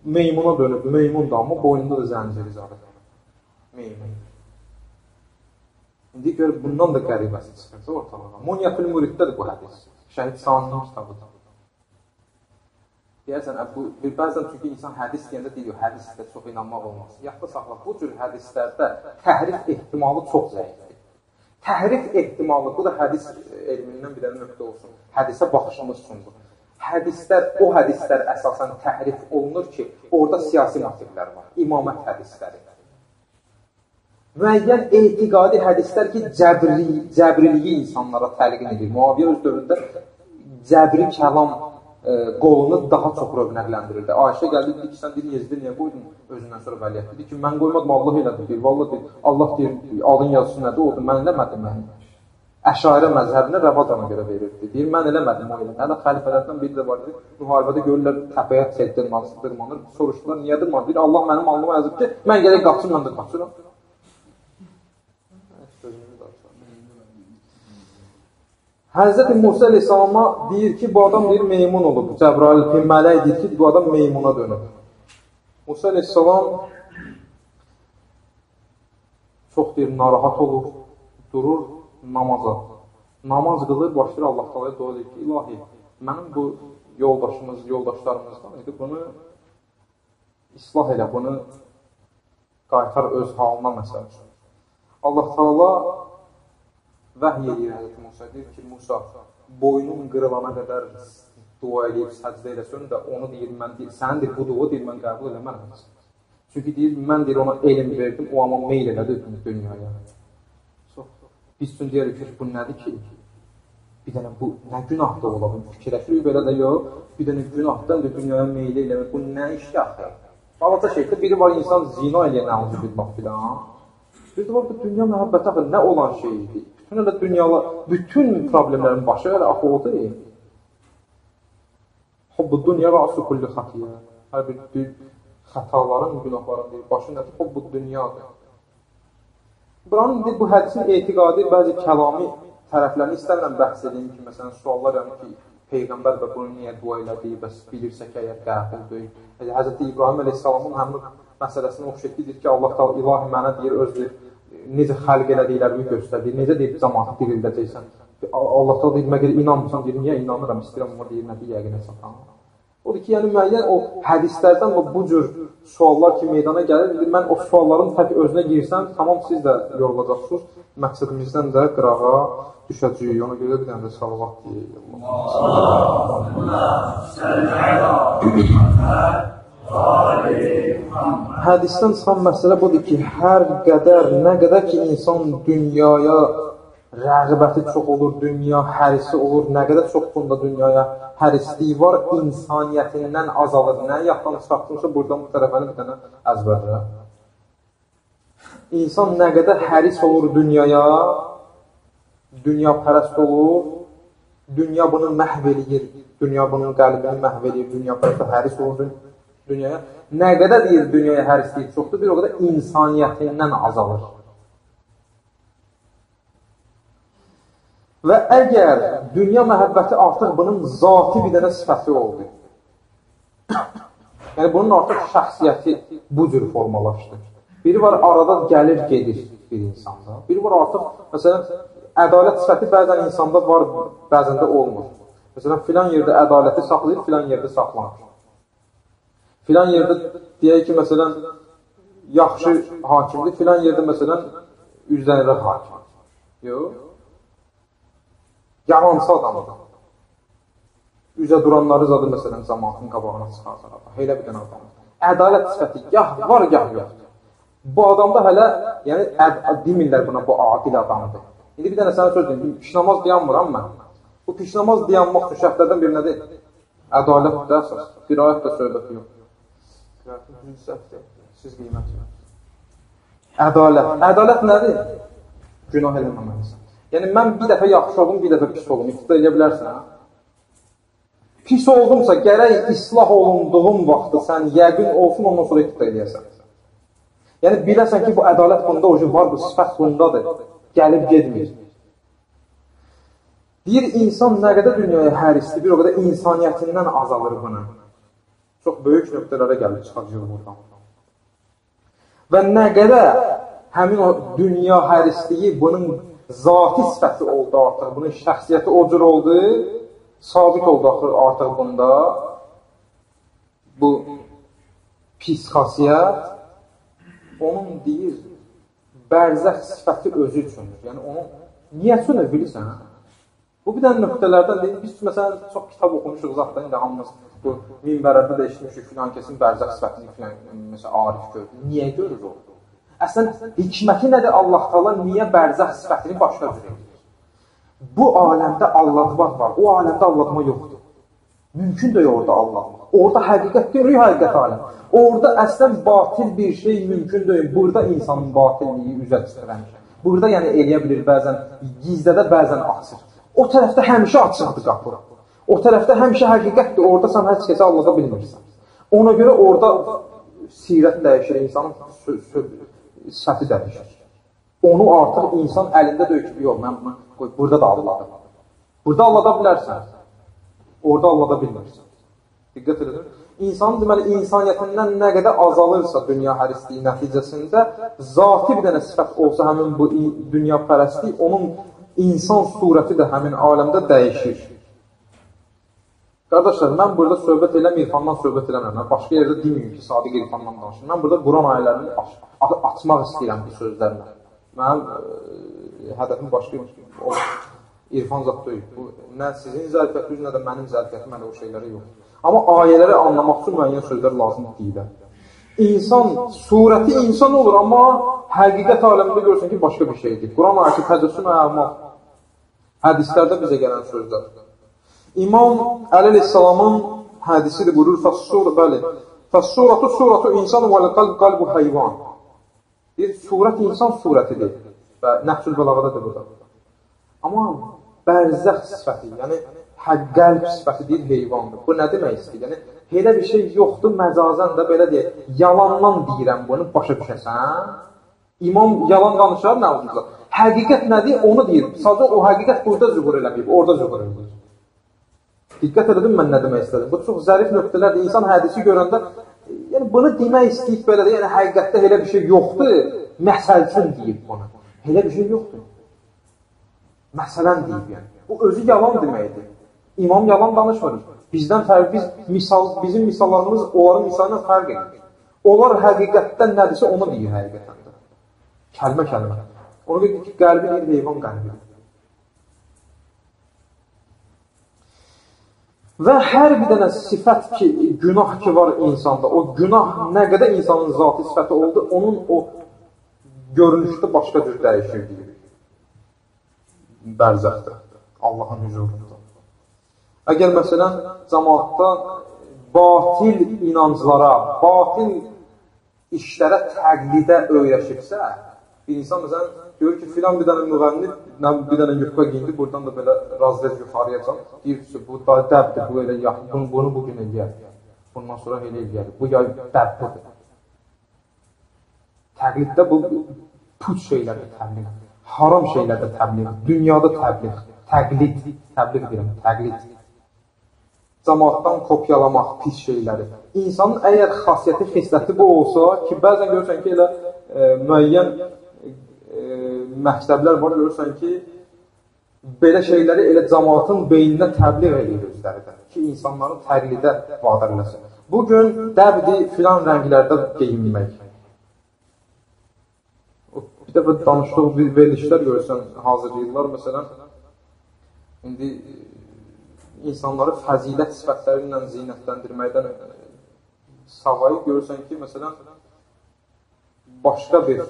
Meymuna dönüb, meymun da amma boynunda da zənciri zaten. Meymun. İndi gör, bundan da qəribəsi çıxırsa ortalığa. Munyətül Müriddədir bu hədis. Şəhid Saninin kitabıdır. Deyərsən, bu, bəzən çünki insan hədis deyəndə deyir, hədisdə çox inanmaq olmaz. Yadda saxla, bu cür hədislərdə təhrif ehtimalı çox zəifdir. Təhrif ehtimalı, bu da hədis elmindən bir dənə nöqtə olsun. Hədisə baxışımız üçündür. Hədislər, o hədislər əsasən təhrif olunur ki, orada siyasi motivlər var, imamət hədisləri. Müəyyən etiqadi hədislər ki, cəbriliyi insanlara təlqin edir. Muaviyə öz dövründə cəbri kəlam qolunu daha çox rövnəqləndirirdi. Ayşə gəldi, dedi ki, sən deyir, Yezidi niyə qoydun özündən sonra vəliyyət? Dedi ki, mən qoymadım, Allah elədi. Deyir, vallah deyir, Allah deyir, alın yazısı nədir, odur, mən eləmədim mən. Əşairə məzhəbinə rəvacana görə verirdi. Deyir, mən eləmədim, o elədi. Hələ xəlifələrdən biri də var idi. Müharibədə görürlər, təpəyə dırmanır. Soruşdular, niyə dırmanır? Deyir, Allah mənim alnıma yazıb ki, mən gələk qaçım, mən də qaçıram. Həzrəti Musa əleyhissalama deyir ki, bu adam deyir, meymun olub. Cəbrail mələk deyir ki, bu adam meymuna dönüb. Musa əleyhissalam çox deyir, narahat olur, durur namaza. Namaz qılır, başlayır Allah Teala'ya dua edir ki, ilahi, mənim bu yoldaşımız, yoldaşlarımızdan idi, bunu islah elə, bunu qaytar öz halına məsəl üçün. Allah Teala vəhy eləyir Həzrəti Musa, deyir ki, Musa, boynun qırılana qədər dua eləyib, səcdə eləsən də onu deyir, mən deyir, sənin deyir, bu dua deyir, mən qəbul eləmərəm. Çünki deyir, mən deyir, ona elm verdim, o amma meyl elədi dünyaya. Biz üçün deyirik ki, bu nədir ki? Bir dənə bu nə günah da ola bilir? Fikirləşirik belə də yox. Bir dənə günahdan da dünyaya meyl eləmək, bu nə işdir axı? Balaca şeydir, biri var insan zina eləyən, əuzubillah filan. Bir də var bu dünya məhəbbəti axı nə olan şey idi? Bütün elə dünyalar, bütün problemlərin başı elə axı odur. Hubbu dünya rəsu kulli xatiyyə. Hər bir Xətaların, günahların deyir, başı nədir? O, bu dünyadır. Buranın bu hədisin etiqadi bəzi kəlami tərəflərini istəmirəm bəhs edeyim ki, məsələn, suallar yəni ki, Peyğəmbər və bunu niyə dua elədi, bəs bilirsə ki, əgər qəbul deyil. Həzrəti İbrahim əleyhissalamın həmin məsələsini oxşayır ki, Allah Teala ilahi mənə deyir, öz deyir, necə xəlq elədiklərimi göstər, deyir, necə deyir, cəmaatı dirildəcəksən. Allah Teala deyir, məgər inanmırsan, deyir, niyə inanıram, istəyirəm, amma deyir, nədir, yəqinə çatan. Odur ki, yəni müəyyən o hədislərdən bu cür suallar ki, meydana gəlir, mən o sualların tək özünə girsəm, tamam siz də yorulacaqsınız, məqsədimizdən də qırağa düşəcəyik. Ona görə bir dənə də salavat deyək. Hədisdən çıxan məsələ budur ki, hər qədər, nə qədər ki, insan dünyaya rəğbəti çox olur, dünya hərisi olur, nə qədər çox bunda dünyaya hərisliyi var, insaniyyətindən azalır. Nə yaddan çıxartdımsa, buradan bu tərəfəni bir dənə əzbərlə. İnsan nə qədər həris olur dünyaya, dünya pərəst olur, dünya bunu məhv eləyir, dünya bunun qəlbini məhv eləyir, dünya pərəst həris olur dünyaya. Nə qədər deyir dünyaya hərisliyi çoxdur, bir o qədər insaniyyətindən azalır. Və əgər dünya məhəbbəti artıq bunun zati bir dənə sifəti oldu. Yəni, bunun artıq şəxsiyyəti bu cür formalaşdı. Biri var, arada gəlir, gedir bir insanda. Biri var, artıq, məsələn, ədalət sifəti bəzən insanda var, bəzən də olmur. Məsələn, filan yerdə ədaləti saxlayır, filan yerdə saxlamır. Filan yerdə, deyək ki, məsələn, yaxşı hakimdir, filan yerdə, məsələn, üzlənirək hakim. Yox. Yalançı adamdır. Üzə duranları zadı, məsələn, cəmaatın qabağına çıxardır. Elə bir dənə adamdır. Ədalət sifəti gah var, gah yoxdur. Bu adamda hələ, yəni, demirlər buna, bu adil adamdır. İndi bir dənə sənə söz deyim, pis namaz dayanmıram mən. Bu pis namaz dayanmaq üçün şərtlərdən biri nədir? Ədalətdir əsas. Qiraət də söhbəti yox. Qiraətin səhvdir. Siz qiymət yox. Ədalət. Ədalət nədir? Günah eləməməlisən. Yəni, mən bir dəfə yaxşı olum, bir dəfə pis olum. İqtida edə bilərsən, hə? Pis oldumsa, gərək islah olunduğum vaxtı sən yəqin olsun, ondan sonra iqtida eləyəsən. Yəni, biləsən ki, bu ədalət bunda o var, bu sifət bundadır. Gəlib getmir. Deyir, insan nə qədər dünyaya hərisli, bir o qədər insaniyyətindən azalır bunu. Çox böyük nöqtələrə gəlib çıxacaq buradan. Və nə qədər həmin o dünya hərisliyi bunun zati sifəti oldu artıq, bunun şəxsiyyəti o cür oldu, sabit oldu artıq bunda. Bu pis xasiyyət, onun deyir, bərzəx sifəti özü üçündür. Yəni, onun niyə üçündür, bilirsən? Bu bir dənə nöqtələrdən deyil. Biz məsələn, çox kitab oxumuşuq zaten, indi hamımız bu minbərlərdə də eşitmişik, filan kəsin bərzəx sifətini filan, məsələn, arif görür. Niyə görür o? Əslən, hikməti nədir? Allah Teala niyə bərzəx sifətini başqa cür edir? Bu aləmdə aldatmaq var. O aləmdə aldatma yoxdur. Mümkün deyil orada aldatmaq. Orada həqiqət deyil, həqiqət aləm. Orada əslən batil bir şey mümkün deyil. Burada insanın batilliyi üzə çıxır həmişə. Burada yəni eləyə bilir bəzən, gizlədə bəzən açır. O tərəfdə həmişə açıqdır qapı. O tərəfdə həmişə həqiqətdir. Orada sən heç kəsi allada bilmirsən. Ona görə orada sirət dəyişir, insanın sifəti dəyişir. Onu artıq insan əlində deyir ki, yox, mən bunu qoy, burada da alladım. Burada allada bilərsən, orada allada bilmirsən. Diqqət edin. İnsanın deməli, insaniyyətindən nə qədər azalırsa dünya hərisliyi nəticəsində, zati bir dənə sifət olsa həmin bu dünya pərəstlik, onun insan surəti də həmin aləmdə dəyişir. Qardaşlar, mən burada söhbət eləmir, irfandan söhbət eləmirəm. Mən başqa yerdə deməyim ki, sadiq irfandan danışım. Mən burada Quran ayələrini açmaq istəyirəm bu sözlərlə. Mənim hədəfim başqa o, irfan zat deyil. Bu, nə sizin zərfiyyətiniz, nə də mənim zərfiyyətim hələ o şeylərə yoxdur. Amma ayələri anlamaq üçün müəyyən sözlər lazım deyilər. İnsan, surəti insan olur, amma həqiqət aləmində görürsən ki, başqa bir şeydir. Quran ayəsi təcəssüm əmal. Hədislərdə bizə gələn sözlər. İmam Əli əleyhissalamın hədisidir, buyurur, fəs-suratu suratu insan vəl-qalb qalbu heyvan. Bir surət insan surətidir. Və Nəhcül Bəlağadadır burada. Amma bərzəx sifəti, yəni qəlb sifəti deyil, heyvandır. Bu nə demək istəyir? Yəni, Elə bir şey yoxdur, məcazən də belə deyək, yalandan deyirəm bunu, başa düşəsən. İmam yalan danışar, nə olacaq? Həqiqət nədir? Onu deyir. Sadəcə o həqiqət burada zühur eləməyib, orada zühur eləyir. Diqqət elədim mən nə demək istədim. Bu çox zərif nöqtələrdir. İnsan hədisi görəndə, yəni bunu demək istəyib belə də, yəni həqiqətdə elə bir şey yoxdur, məsəl üçün deyib bunu. Elə bir şey yoxdur. Məsələn deyib yəni. Bu özü yalan deməkdir. İmam yalan danışmır. Bizdən fərq, bizim misallarımız onların misalından fərq edir. Onlar həqiqətdən nədirsə onu deyir həqiqətən də. Kəlmə-kəlmə. Ona görə ki, qəlbi deyir, heyvan qəlbidir. Və hər bir dənə sifət ki, günah ki var insanda, o günah nə qədər insanın zati sifəti oldu, onun o görünüşdə başqa cür dəyişir deyir. Bərzəxdə, Allahın hüzurunda. Əgər məsələn, cəmaatda batil inanclara, batil işlərə təqlidə öyrəşibsə, bir insan məsələn, görür ki, filan bir dənə müğənni, bir dənə yufka giyindi, buradan da belə razrez yuxarıya can, deyir ki, bu da dəbdir, bu elə yaxın, bunu bugün eləyər, bundan sonra elə eləyər, bu yay dəb budur. Təqliddə bu puç şeylərdə təbliğ, haram şeylərdə təbliğ, dünyada təbliğ, təqlid, təbliğ deyirəm, təqlid. Cəmaatdan kopyalamaq pis şeyləri. İnsanın əgər xasiyyəti, xisləti bu olsa ki, bəzən görürsən ki, elə müəyyən məktəblər var, görürsən ki, belə şeyləri elə cəmaatın beyninə təbliğ edir özləri də ki, insanları təqlidə vadar eləsin. Bugün dəbdir filan rənglərdə geyinmək. Bir dəfə danışdıq, verilişlər görürsən, hazırlayırlar, məsələn, indi insanları fəzilət sifətləri ilə zinətləndirməkdən savayı görürsən ki, məsələn, başqa bir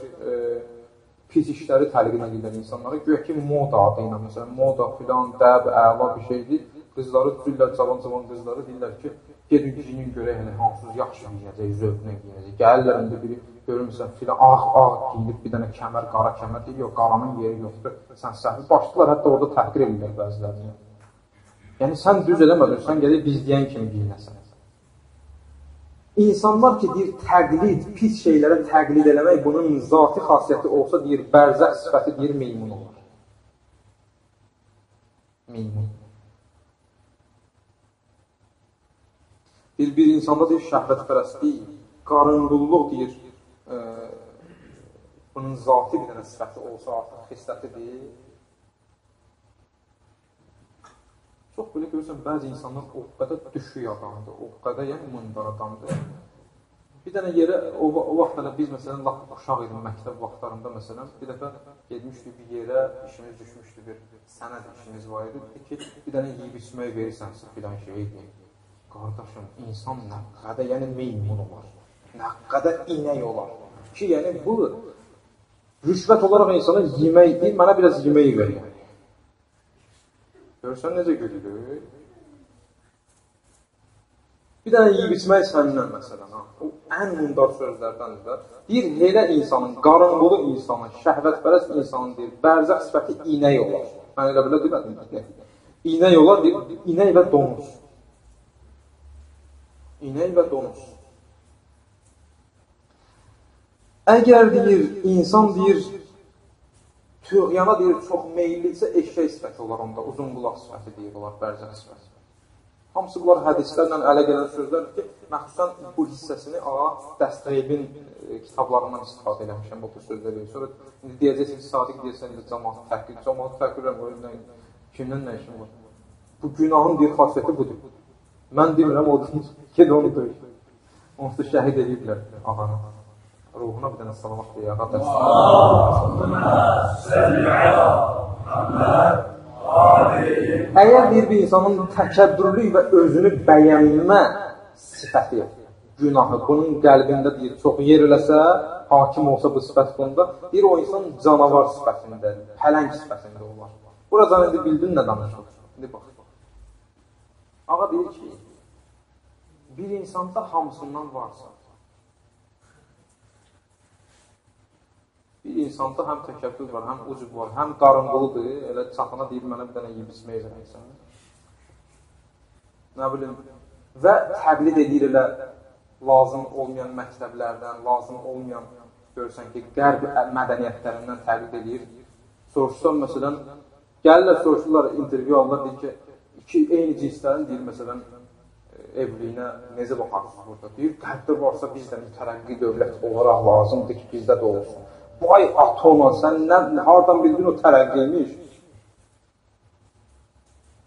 pis işləri təlqin edirlər insanlara. Güya ki, moda adı ilə, məsələn, moda filan, dəb, əla bir şeydir. Qızları cürlər, cavan-cavan qızları deyirlər ki, gedin giyinin görək, hələ hansız yaxşı giyinəcək, zövqlə giyinəcək. Gəlirlər indi biri, görürmüsən, filan, ağ giyinib bir dənə kəmər, qara kəmər deyir, yox, qaranın yeri yoxdur. Sən səhvi başdılar, hətta orada təhqir edirlər bəzilərini. Yəni, sən düz eləmədin, sən gəlir biz deyən kimi giyinəsən. İnsanlar ki, deyir, təqlid, pis şeylərə təqlid eləmək, bunun zati xasiyyəti olsa, deyir, bərzəx sifəti, deyir, meymun olar. Meymun. Bir insanda deyir, şəhvətpərəstlik, qarınqulluq deyir, bunun zati bir dənə sifəti olsa, artıq xisləti deyir. Çox belə görürsən, bəzi insanlar o qədər düşük adamdır, o qədər yəni mındar adamdır. Bir dənə yerə, o vaxt hələ biz məsələn, lap uşaq idim məktəb vaxtlarında məsələn, bir dəfə getmişdik bir yerə, işimiz düşmüşdü, bir sənəd işimiz var idi, ki, bir dənə yiyib içmək verirsənsə filan şey deyim. Qardaşım, insan nə qədər yəni meymun olar, nə qədər inək olar ki, yəni bu rüşvət olaraq insana yemək deyil, mənə biraz yemək ver yəni. Görürsən necə gülür? Bir dənə yiyib içmək səndən məsələn, ha. O ən mundar sözlərdəndir də. Deyir, elə insanın, qarınqulu insanın, şəhvətpərəst insanın deyir, bərzəx sifəti inək olar. Mən elə belə demədim. İnək olar, deyir, inək və donuz. İnək və donuz. Əgər deyir, insan deyir, tüğyana deyir, çox meyillidirsə, eşək sifəti olar onda, uzun qulaq sifəti deyir, olar, bərzəx sifəti. Hamısı bunlar hədislərlə ələ gələn sözlərdir ki, məxsusən bu hissəsini ağa Dəstəybin kitablarından istifadə eləmişəm bu sözləri. Sonra indi deyəcəksiniz, sadiq deyirsən, indi cəmaatı təhqir, cəmaatı təhqir edirəm, kimdən nə işim var? Bu günahın deyir, xasiyyəti budur. Mən demirəm, o deyir, ged onu döyür. Onu da şəhid eləyiblər ağanı. Ruhuna bir dənə salavat deyək, ağa Əgər deyir, bir insanın təkəbbürlük və özünü bəyənmə sifəti, günahı, bunun qəlbində deyir, çox yer eləsə, hakim olsa bu sifət bunda, deyir, o insan canavar sifətində, pələng sifətində olar. Buradan indi bildin nə danışır? İndi bax. Ağa deyir ki, bir insanda hamısından varsa, bir insanda həm təkəbbür var, həm ucub var, həm qarınquludur, elə çatana deyir, mənə bir dənə yiyib içmək verəysən. Nə bilim, Və təqlid edir elə lazım olmayan məktəblərdən, lazım olmayan, görürsən ki, qərb mədəniyyətlərindən təqlid edir. Soruşsan, məsələn, gəlirlər, soruşurlar, intervyu alırlar, deyir ki, iki eyni cinslərin, deyir, məsələn, evliyinə necə baxarsınız burada? Deyir, qərbdə varsa biz də mütərəqqi dövlət olaraq lazımdır ki, bizdə də olsun. Vay atona, sən hardan bildin o tərəqqiymiş?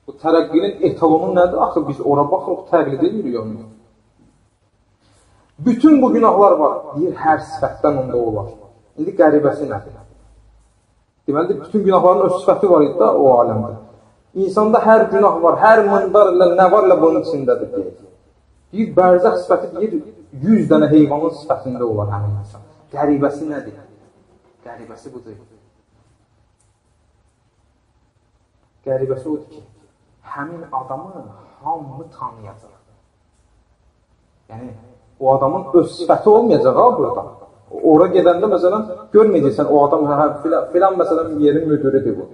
Bu tərəqqinin etalonu nədir? Axı biz ora baxırıq, təqlid edirik onu. Bütün bu günahlar var. Deyir, hər sifətdən onda olar. İndi qəribəsi nədir? Deməli, bütün günahların öz sifəti var idi da o aləmdə. İnsanda hər günah var, hər mındar ilə nə var ilə bunun içindədir, deyir. Deyir, bərzəx sifəti deyir, 100 dənə heyvanın sifətində olar həmin insan. Qəribəsi nədir? Qəribəsi budur. Qəribəsi odur ki, həmin adamı hamı tanıyacaq. Yəni, o adamın öz sifəti olmayacaq ha burada. Ora gedəndə, məsələn, görməyəcəksən o adam, hə, filan, məsələn, yerin müdürüdür bu.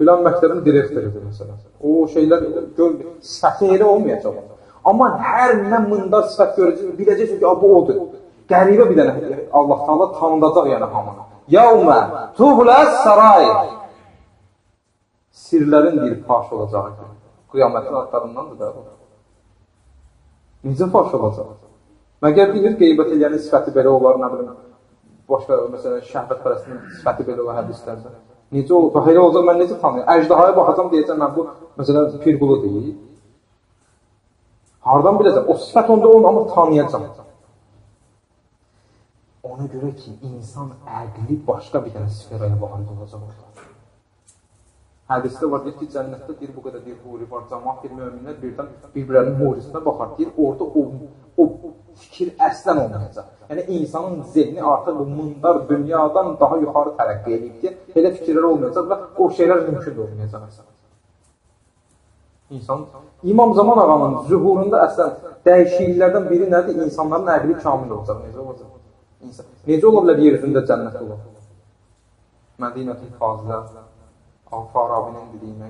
Filan məktəbin direktorudur, məsələn. O şeylər, sifəti elə olmayacaq. Amma hər nə mındar sifət görəcək, biləcəksən ki, bu odur. Qəribə bir dənə Allah Taala tanıdacaq yəni hamını. Yevmə tubləs sarair. Sirlərin deyir faş olacağı gün. Qiyamətin adlarındandır da. Necə faş olacaq? Məgər deyir, qeybət eləyənin sifəti belə olar, nə bilim, başqa, məsələn, şəhvətpərəstinin sifəti belə olar hədislərdə. Necə olur? Elə olacaq, mən necə tanıyam? Əjdahaya baxacam, deyəcəm, mən bu, məsələn, Pirqulu deyil. Hardan biləcəm? O sifət onda olmur, amma tanıyacam. Ona görə ki, insan əqli başqa bir dənə sferaya varid olacaq orada. Hədisdə var, deyir ki, cənnətdə deyir, bu qədər deyir, huri var, cəmaat bir möminlər birdən bir-birlərinin hurisinə baxar. Deyir, orada o fikir əslən olmayacaq. Yəni, insanın zehni artıq bu mındar dünyadan daha yuxarı tərəqqi edib ki, elə fikirlər olmayacaq və o şeylər mümkün də olmayacaq əslən. İnsan, İmam Zaman ağanın zühurunda əslən dəyişikliklərdən biri nədir? İnsanların əqli kamil olacaq. Necə olacaq? İnsan, necə ola bilər yer üzündə cənnət olar? Mədinətül Fazilə, Farabinin dediyinə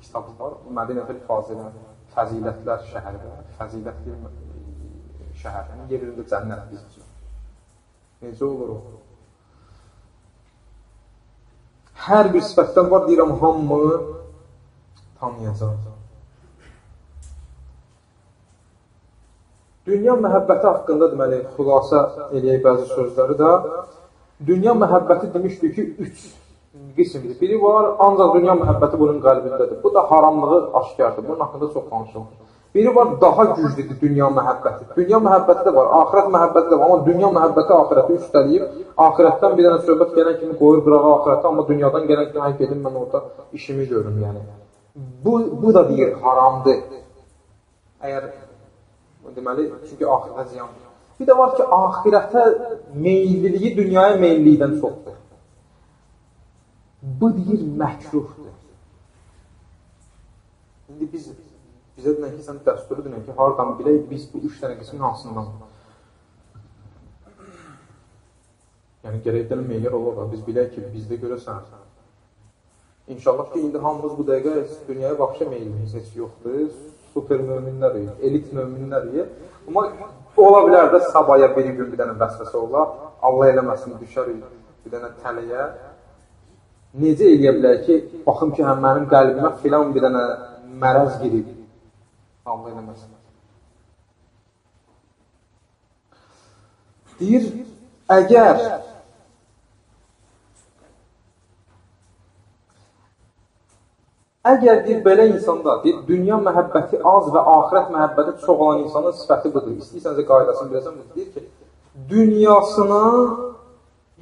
kitabı var. Mədinətül Fazilə, fəzilətlər şəhəri, fəzilətli şəhər, yəni yer üzündə cənnət biz üçün. Necə olur o? Hər bir sifətdən var, deyirəm, hamı tanıyacaq. Dünya məhəbbəti haqqında deməli, xülasə eləyək bəzi sözləri də. Dünya məhəbbəti demişdik ki, 3 qismdir. Biri var, ancaq dünya məhəbbəti bunun qəlbindədir. Bu da haramlığı aşkardır. Bunun haqqında çox danışılır. Biri var, daha güclüdür dünya məhəbbəti. Dünya məhəbbəti də var, axirət məhəbbəti də var. Amma dünya məhəbbəti axirəti üstələyib. Axirətdən bir dənə söhbət gələn kimi qoyur qırağa axirətə, amma dünyadan gələn kimi, hay gedim, mən orada işimi görüm, yəni. Bu da deyir, haramdır. Əgər, deməli, çünki axirətə ziyandır. Bir də var ki, axirətə meyilliliyi dünyaya meyillilikdən çoxdur. Bu deyir, məkruhdur. İndi bizə deyən ki, sən dəsturu deyən ki, hardan bilək biz bu 3 dənə qismin hansından? Yəni, gərək dənə meyər olar, biz bilək ki, bizdə görəsən. İnşallah ki, indi hamımız bu dəqiqə dünyaya vəbşə meyilimiz heç yoxdur. Super möminləriyik, elit möminləriyik. Amma ola bilər də sabaya bir gün bir dənə vəsvəsə olar, Allah eləməsin, düşərik bir dənə tələyə. Necə eləyə bilər ki, baxım ki, həm mənim qəlbimə filan bir dənə mərəz girib. Allah eləməsin. Deyir, əgər deyir, belə insanda, deyir, dünya məhəbbəti az və axirət məhəbbəti çox olan insanın sifəti budur. İstəyirsənsə qaydasını biləsən, budur. Deyir ki, dünyasına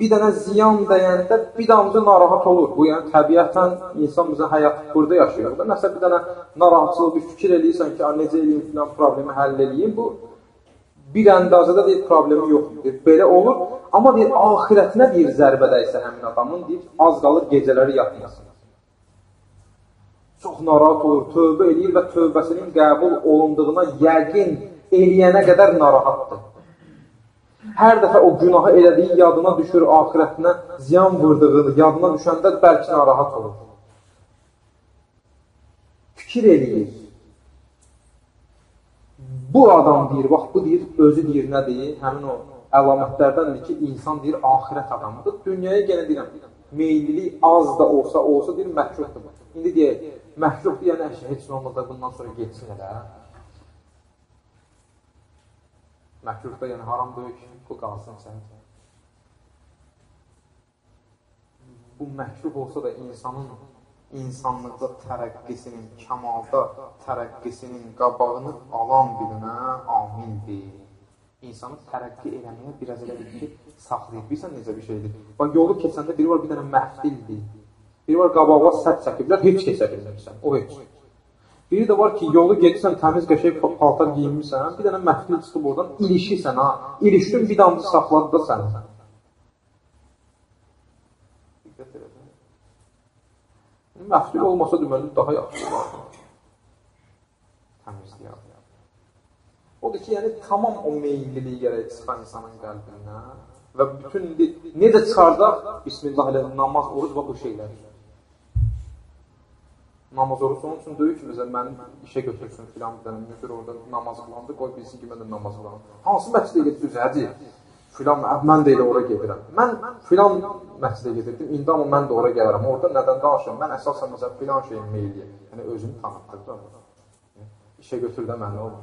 bir dənə ziyan dəyəndə bir damcı narahat olur. Bu, yəni, təbiətən insan bizə həyat burada yaşayır. Burada nəsə bir dənə narahatçılıq, bir fikir eləyirsən ki, necə eləyim, filan problemi həll eləyim. Bu, bir əndazədə deyir, problemi yoxdur. Deyir, belə olur. Amma deyir, axirətinə deyir, zərbə dəysə həmin adamın, deyir, az qalır gecələri yatmasın. Çox narahat olur, tövbə eləyir və tövbəsinin qəbul olunduğuna yəqin eləyənə qədər narahatdır. Hər dəfə o günahı elədiyi yadına düşür, axirətinə ziyan vurdığını yadına düşəndə bəlkə narahat olur. Fikir eləyir. Bu adam deyir, bax bu deyir, özü deyir nə deyir? Həmin o əlamətlərdəndir ki, insan deyir, axirət adamıdır. Dünyaya yenə deyirəm, meyillilik az da olsa deyir, məhruhdur. İndi deyək, məhruhdur, yəni heç nə olmaz da bundan sonra getsin elə. Məhruh da yəni haram deyil ki, bu qalsın sən. Bu məhruh olsa da insanın insanlıqda tərəqqisinin, kəmalda tərəqqisinin qabağını alan birinə amildir. İnsanı tərəqqi eləməyə biraz elə bil ki, saxlayır. Bilirsən necə bir şeydir? Bax, yolu keçəndə biri var, bir dənə məhdildir. Biri var, qabağa sədd çəkiblər, heç keçə bilmirsən. O heç. Biri də var ki, yolu gedirsən, təmiz qəşəng paltar giyinmirsən, bir dənə məhdil çıxıb oradan ilişirsən, ha. İlişdin, bir damcı saxladı da səni. Diqqət elədim. Məhdil olmasa deməli, daha yaxşı olar. Təmizliyə. Odur ki, yəni tamam o meyilliliyi gərək çıxan insanın qəlbindən və bütün necə çıxardaq? Bismillah elə namaz, oruc və bu şeylər. Namaz, oruc onun üçün deyil ki, məsələn, məni işə götürsün filan bir dənə müdür orada namaz qılandı, qoy bilsin ki, mən də namaz qılanım. Hansı məscidə gedir? Həcə, filan, mən də elə ora gedirəm. Mən filan məscidə gedirdim, indi amma mən də ora gələrəm. Orada nədən danışıram? Mən əsasən məsələn filan şeyin meyilliyəm. Yəni özünü tanıtdır. İşə götür də mənə olur.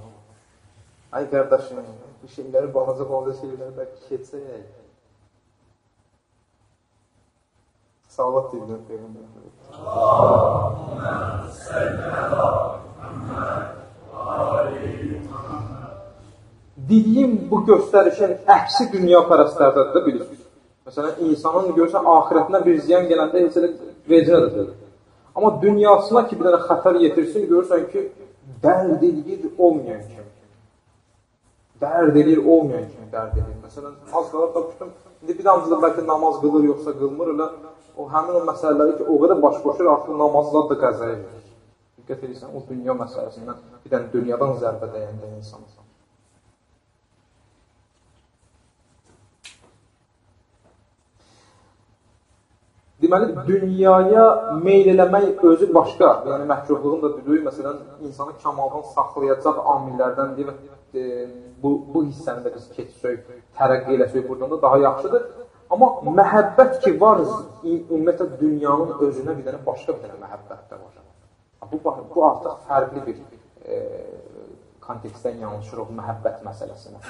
Ay qardaşım, bu şeyləri balaca-balaca şeyləri bəlkə keçsək. Salavat deyilən Peyğəmbər. Allahümme salli ala Muhammed və ali Muhammed. Dediyim bu göstərişin əksi dünya pərəstlərdədir də bilirsiniz. Məsələn, insanın görürsən, axirətinə bir ziyan gələndə heç elə vecinə də deyil. Amma dünyasına ki, bir dənə xətər yetirsin, görürsən ki, dərd eləyir olmayan kimi. Dərd eləyir olmayan kimi dərd eləyir. Məsələn, az qalır da bütün, indi bir damcı da bəlkə namaz qılır, yoxsa qılmır, elə o həmin o məsələləri ki, o qədər baş qoşur, artıq namazlar da qəzaya verir. Diqqət edirsən, o dünya məsələsindən, bir dənə dünyadan zərbə dəyəndə insan. Deməli, dünyaya meyl eləmək özü başqa, yəni məhruhluğun da düdüyü, məsələn, insanı kamaldan saxlayacaq amillərdəndir və bu hissəni də biz keçsək, tərəqqi eləsək buradan da daha yaxşıdır. Amma məhəbbət ki var, ümumiyyətlə, dünyanın özünə bir dənə başqa bir dənə məhəbbət də var. Bu artıq fərqli bir kontekstdən yanlışırıq məhəbbət məsələsinə.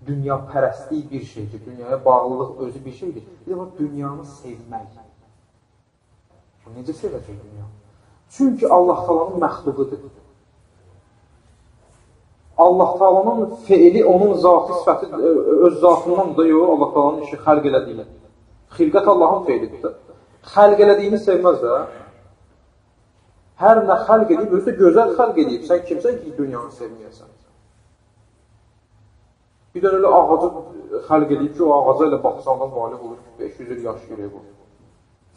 Dünya pərəstlik bir şeydir, dünyaya bağlılıq özü bir şeydir. Bir də var, dünyanı sevmək. Bu necə sevəcək dünya? Çünki Allah Taalanın məxluqudur. Allah Taalanın feili onun zatı sifəti öz zatından da yox, Allah Taalanın işi xəlq elədiyini. Xilqət Allahın feilidir. Xəlq elədiyini sevməz də. Hər nə xəlq edib, özü də gözəl xəlq edib. Sən kimsən ki, dünyanı sevməyəsən? Bir dənə elə ağacı xəlq edib ki, o ağaca elə baxsan da valih olur ki, 500 il yaşayır bu.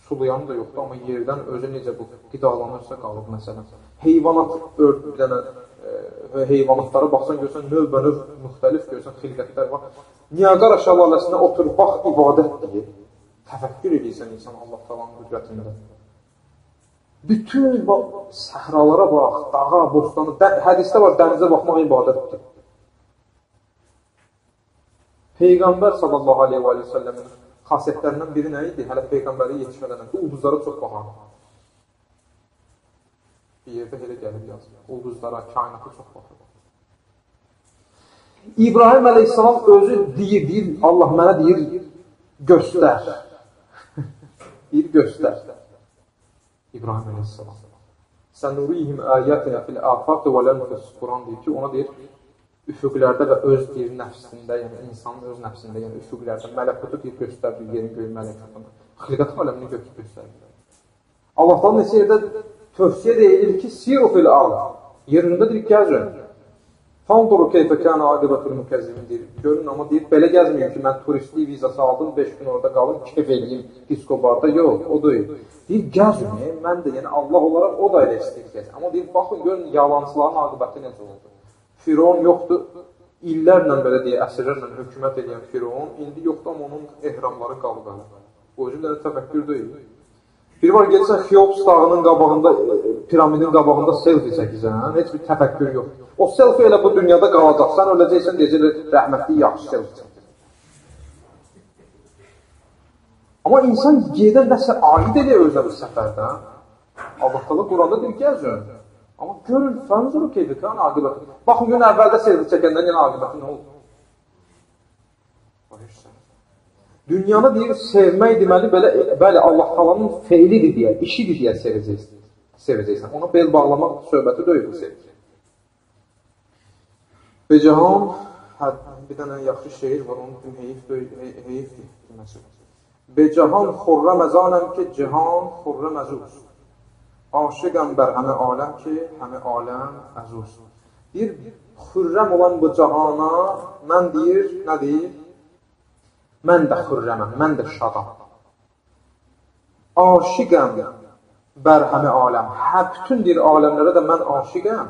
Sulayanı da yoxdur, amma yerdən özü necə bu qidalanırsa qalıb məsələn. Heyvanat ört bir dənə heyvanatlara baxsan, görsən, növbənöv müxtəlif görsən, xilqətlər var. Niagara şəlaləsinə otur, bax, ibadət deyir. Təfəkkür edirsən insan Allah Taalanın qüdrətində. Bütün səhralara bax, dağa, bostanı, hədisdə var, dənizə baxmaq ibadətdir. Peyğəmbər sallallahu aleyhi və səlləmin xasiyyətlərindən biri nə idi? Hələ Peyğəmbəri yetişmədən öncə ulduzlara çox baxardı. Bir yerdə elə gəlib yazır. Ulduzlara, kainata çox baxır. İbrahim əleyhissalam özü deyir, Allah mənə deyir, göstər. Deyir, göstər. İbrahim əleyhissalam. Sənurihim ayətinə fil afaq və lənfəs. Quran deyir ki, ona deyir, üfüqlərdə və öz deyir nəfsində, yəni insanın öz nəfsində, yəni üfüqlərdə mələkutu deyir, göstər, yerin göyün mələkutunu. Xilqət aləmini göstərir. Allah-Teala neçə yerdə tövsiyə də edir ki, siru fil ard. Yerində deyir, gəzin. Fanduru keyfə kənə aqibətul mükəzzibin deyir. Görün, amma deyir, belə gəzməyim ki, mən turistlik vizası aldım, 5 gün orada qalım, keyf eləyim diskobarda. Yox, o deyil. Deyir, gəzin, mən də, yəni Allah olaraq o da elə istəyir gəzin. Amma deyir, baxın, görün, yalancıların aqibəti necə oldu. Firon yoxdur, illərlə belə deyə, əsrlərlə hökumət edən Firon, indi yoxdur, amma onun ehramları qalıb hələ. Bu özü də təfəkkür deyil. Bir var gedirsən Xeops dağının qabağında, piramidin qabağında selfie çəkirsən, heç bir təfəkkür yoxdur. O selfie elə bu dünyada qalacaq, sən öləcəksən, deyəcəklər, rəhmətli yaxşı selfie çəkir. Amma insan gedən nəsə aid eləyir özünə bu səfərdə. Allah Teala Quranda deyir, gəzin. Amma görün, fənzuru keyfi kan aqibəti. Baxın, görün, əvvəldə selfie çəkəndən yenə aqibəti nə oldu? Dünyanı deyir, sevmək deməli, belə, bəli, Allah Taalanın feilidir deyə, işidir deyə sevəcəksən. Ona bel bağlamaq söhbəti deyil bu sevgi. Becehan, bir dənə yaxşı şeir var, onu deyim, heyifdir deməsi. Becehan xurrəm əzanəm ki, cihan xurrəm əzuz. Aşiqəm bər həmi aləm ki, həmi aləm əzuz. Deyir, xürrəm olan bu cahana, mən deyir, nə deyir? Mən də xürrəməm, mən də şadam. Aşiqəm bər həmi aləm. Hə, bütün deyir aləmlərə də mən aşiqəm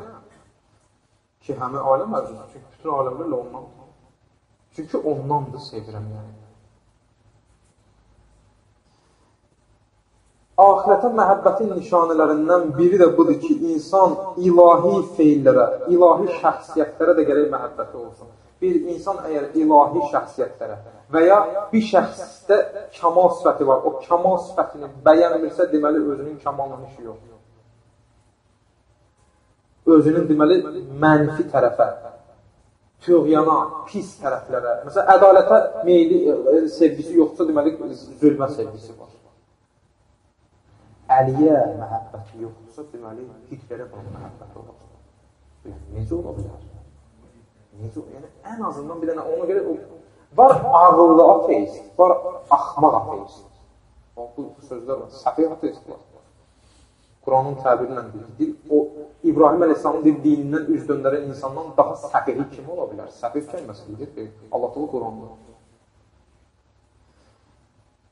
ki, həmi aləm əzuz. Çünki bütün aləmlərlə ondandır. Çünki ondandır sevirəm yəni. Ahirətə məhəbbətin nişanələrindən biri də budur ki, insan ilahi feillərə, ilahi şəxsiyyətlərə də gərək məhəbbəti olsun. Bir insan əgər ilahi şəxsiyyətlərə və ya bir şəxsdə kamal sifəti var, o kamal sifətini bəyənmirsə, deməli, özünün kamalla işi yoxdur. Özünün, deməli, mənfi tərəfə, tüğyana, pis tərəflərə, məsələn, ədalətə meyli, sevgisi yoxdursa, deməli, zülmə sevgisi var. Əliyə məhəbbəti yoxdursa, deməli, Hitlerə bunun məhəbbəti olacaq. Necə ola bilər? Necə? Yəni, ən azından bir dənə ona görə var ağıllı ateist, var axmaq ateist. Bu sözlər var, səfih ateist var. Quranın təbiri ilə deyir, o İbrahim əleyhissalamın dinindən üz döndərən insandan daha səfihi kim ola bilər? Səfih kəlməsi deyir ki, Allah Teala Quranda.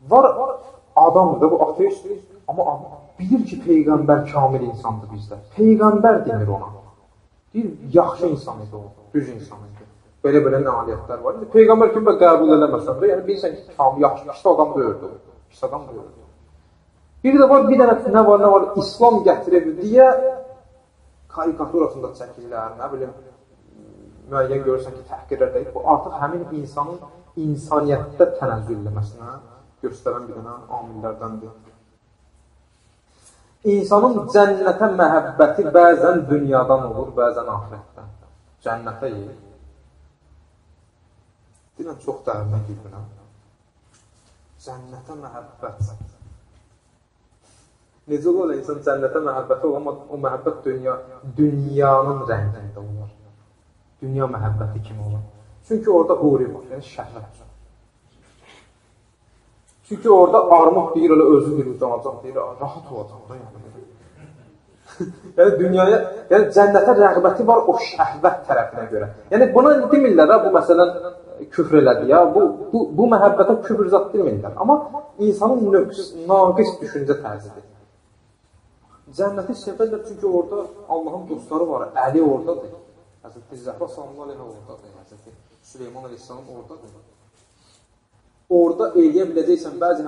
Var adamdır da, bu ateistdir, amma bilir ki, Peyğəmbər kamil insandır bizdə. Peyğəmbər demir ona. Deyir, yaxşı insan idi o, düz insan idi. Belə-belə nailiyyətlər var. İndi Peyğəmbər kimi qəbul eləməsən də, yəni bilirsən ki, kamil, yaxşı, pis adam deyirdi o. Pis adam deyirdi. Bir də var, bir dənə nə var, nə var, İslam gətirir deyə karikaturasında çəkirlər, nə bilim, müəyyən görürsən ki, təhqirlər deyil. Bu artıq həmin insanın insaniyyətdə tənəzzül eləməsinə göstərən bir dənə amillərdəndir. İnsanın cənnətə məhəbbəti bəzən dünyadan olur, bəzən axirətdən. Cənnətə yeyir. Deyirəm, çox dərinə girmirəm. Cənnətə məhəbbət. Necə olur insan cənnətə məhəbbəti olur, amma o məhəbbət dünyanın rəngində olur. Dünya məhəbbəti kimi olur. Çünki orada huri var, yəni şəhvət. Çünki orada armud deyir, elə özü deyir, uzanacaq, deyir, rahat olacaq da yəni. Yəni dünyaya, yəni cənnətə rəğbəti var o şəhvət tərəfinə görə. Yəni buna demirlər, ha, bu məsələn küfr elədi ya, bu məhəbbətə küfr zat demirlər. Amma insanın naqis düşüncə tərzidir. Cənnəti sevərlər çünki orada Allahın dostları var, Əli oradadır. Həzrəti Zəhra sallallahu əleyhi oradadır, Həzrəti Süleyman əleyhissalam oradadır. Orada eləyə biləcəksən, bəzi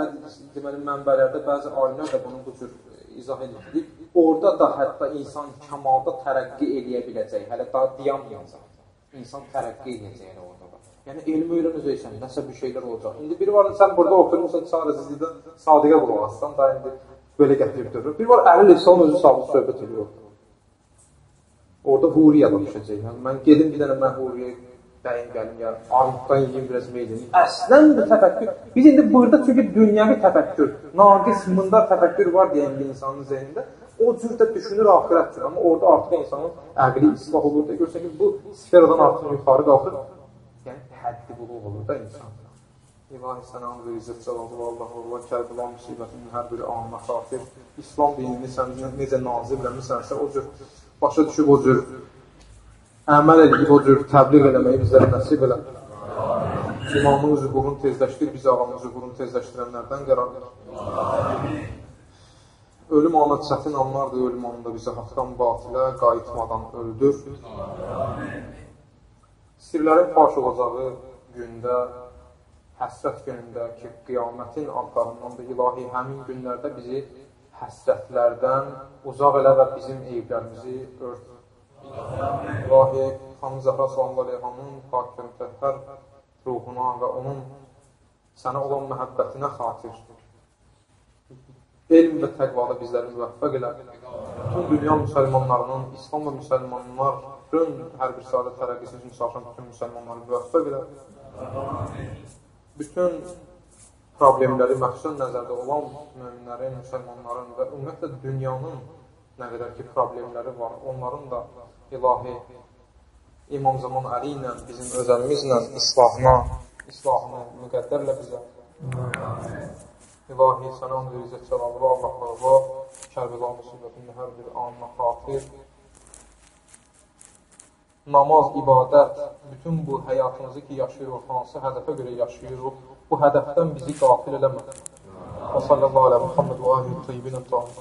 deməli, mənbələrdə, bəzi alimlər də bunu bu cür izah edir. Orada da hətta insan kamalda tərəqqi eləyə biləcək, hələ daha dayanmayacaq. İnsan tərəqqi eləyəcək elə orada da. Yəni, elmi öyrənəcəksən, nəsə bir şeylər olacaq. İndi biri var, sən burada oturmursan, çarəsizlikdən sadiqə qulaq assan, daha indi belə gətirib durur. Bir var, Əli əleyhissalam özü sağlı söhbət edir orada. Orada huriyə da düşəcək. Yəni, mən gedim bir dənə, mən huriyə dəyin gəlim, ya armuddan yiyim, biraz meylim. Əslən bu təfəkkür, biz indi burada çünki dünyəvi təfəkkür, naqis, mındar təfəkkür var deyə indi insanın zehnində, o cür də düşünür axirət üçün, amma orada artıq insanın əqli islah olur da, görürsən ki, bu sferadan artıq yuxarı qalxır, yəni həddi buluq olur da insan. İlahi sənə və izzət cəlalı və Allah Allah Kərbəla müsibətinin hər biri anına xatir İslam dinini sən necə nazil eləmisənsə, o cür başa düşüb, o cür əməl edib, o cür təbliğ eləməyi bizlərə nəsib elə. İmamın zühurunu tezləşdir, biz ağamın zühurunu tezləşdirənlərdən qərar ver. Ölüm anı çətin anlardır, ölüm anında bizi haqdan batilə qayıtmadan öldür. Sirlərin faş olacağı gündə, həsrət günündə ki, qiyamətin adlarındandır, ilahi həmin günlərdə bizi həsrətlərdən uzaq elə və bizim eyiblərimizi ört. İlahi, Xanım Zəhra sallallahu aleyhanın pak və mütəhhər ruhuna və onun sənə olan məhəbbətinə xatir elm və təqvada bizləri müvəffəq elə. Bütün dünya müsəlmanlarının, İslam və müsəlmanların hər bir sadə tərəqqisi üçün çalışan bütün müsəlmanları müvəffəq elə. Bütün problemləri məxsus nəzərdə olan möminlərin, müsəlmanların və ümumiyyətlə dünyanın nə qədər ki problemləri var, onların da ilahi İmam Zaman Əli ilə, bizim özəlimizlə islahını müqəddərlə bizə. İlahi, sənə and izzət cəlalı və Allahlığa, Kərbəla müsibətinin hər bir anına xatir, namaz, ibadət, bütün bu həyatımızı ki yaşayırıq, hansı hədəfə görə yaşayırıq, bu hədəfdən bizi qafil eləmə. Və sallallahu alə Muhammed və alihi tayyibin tahirin.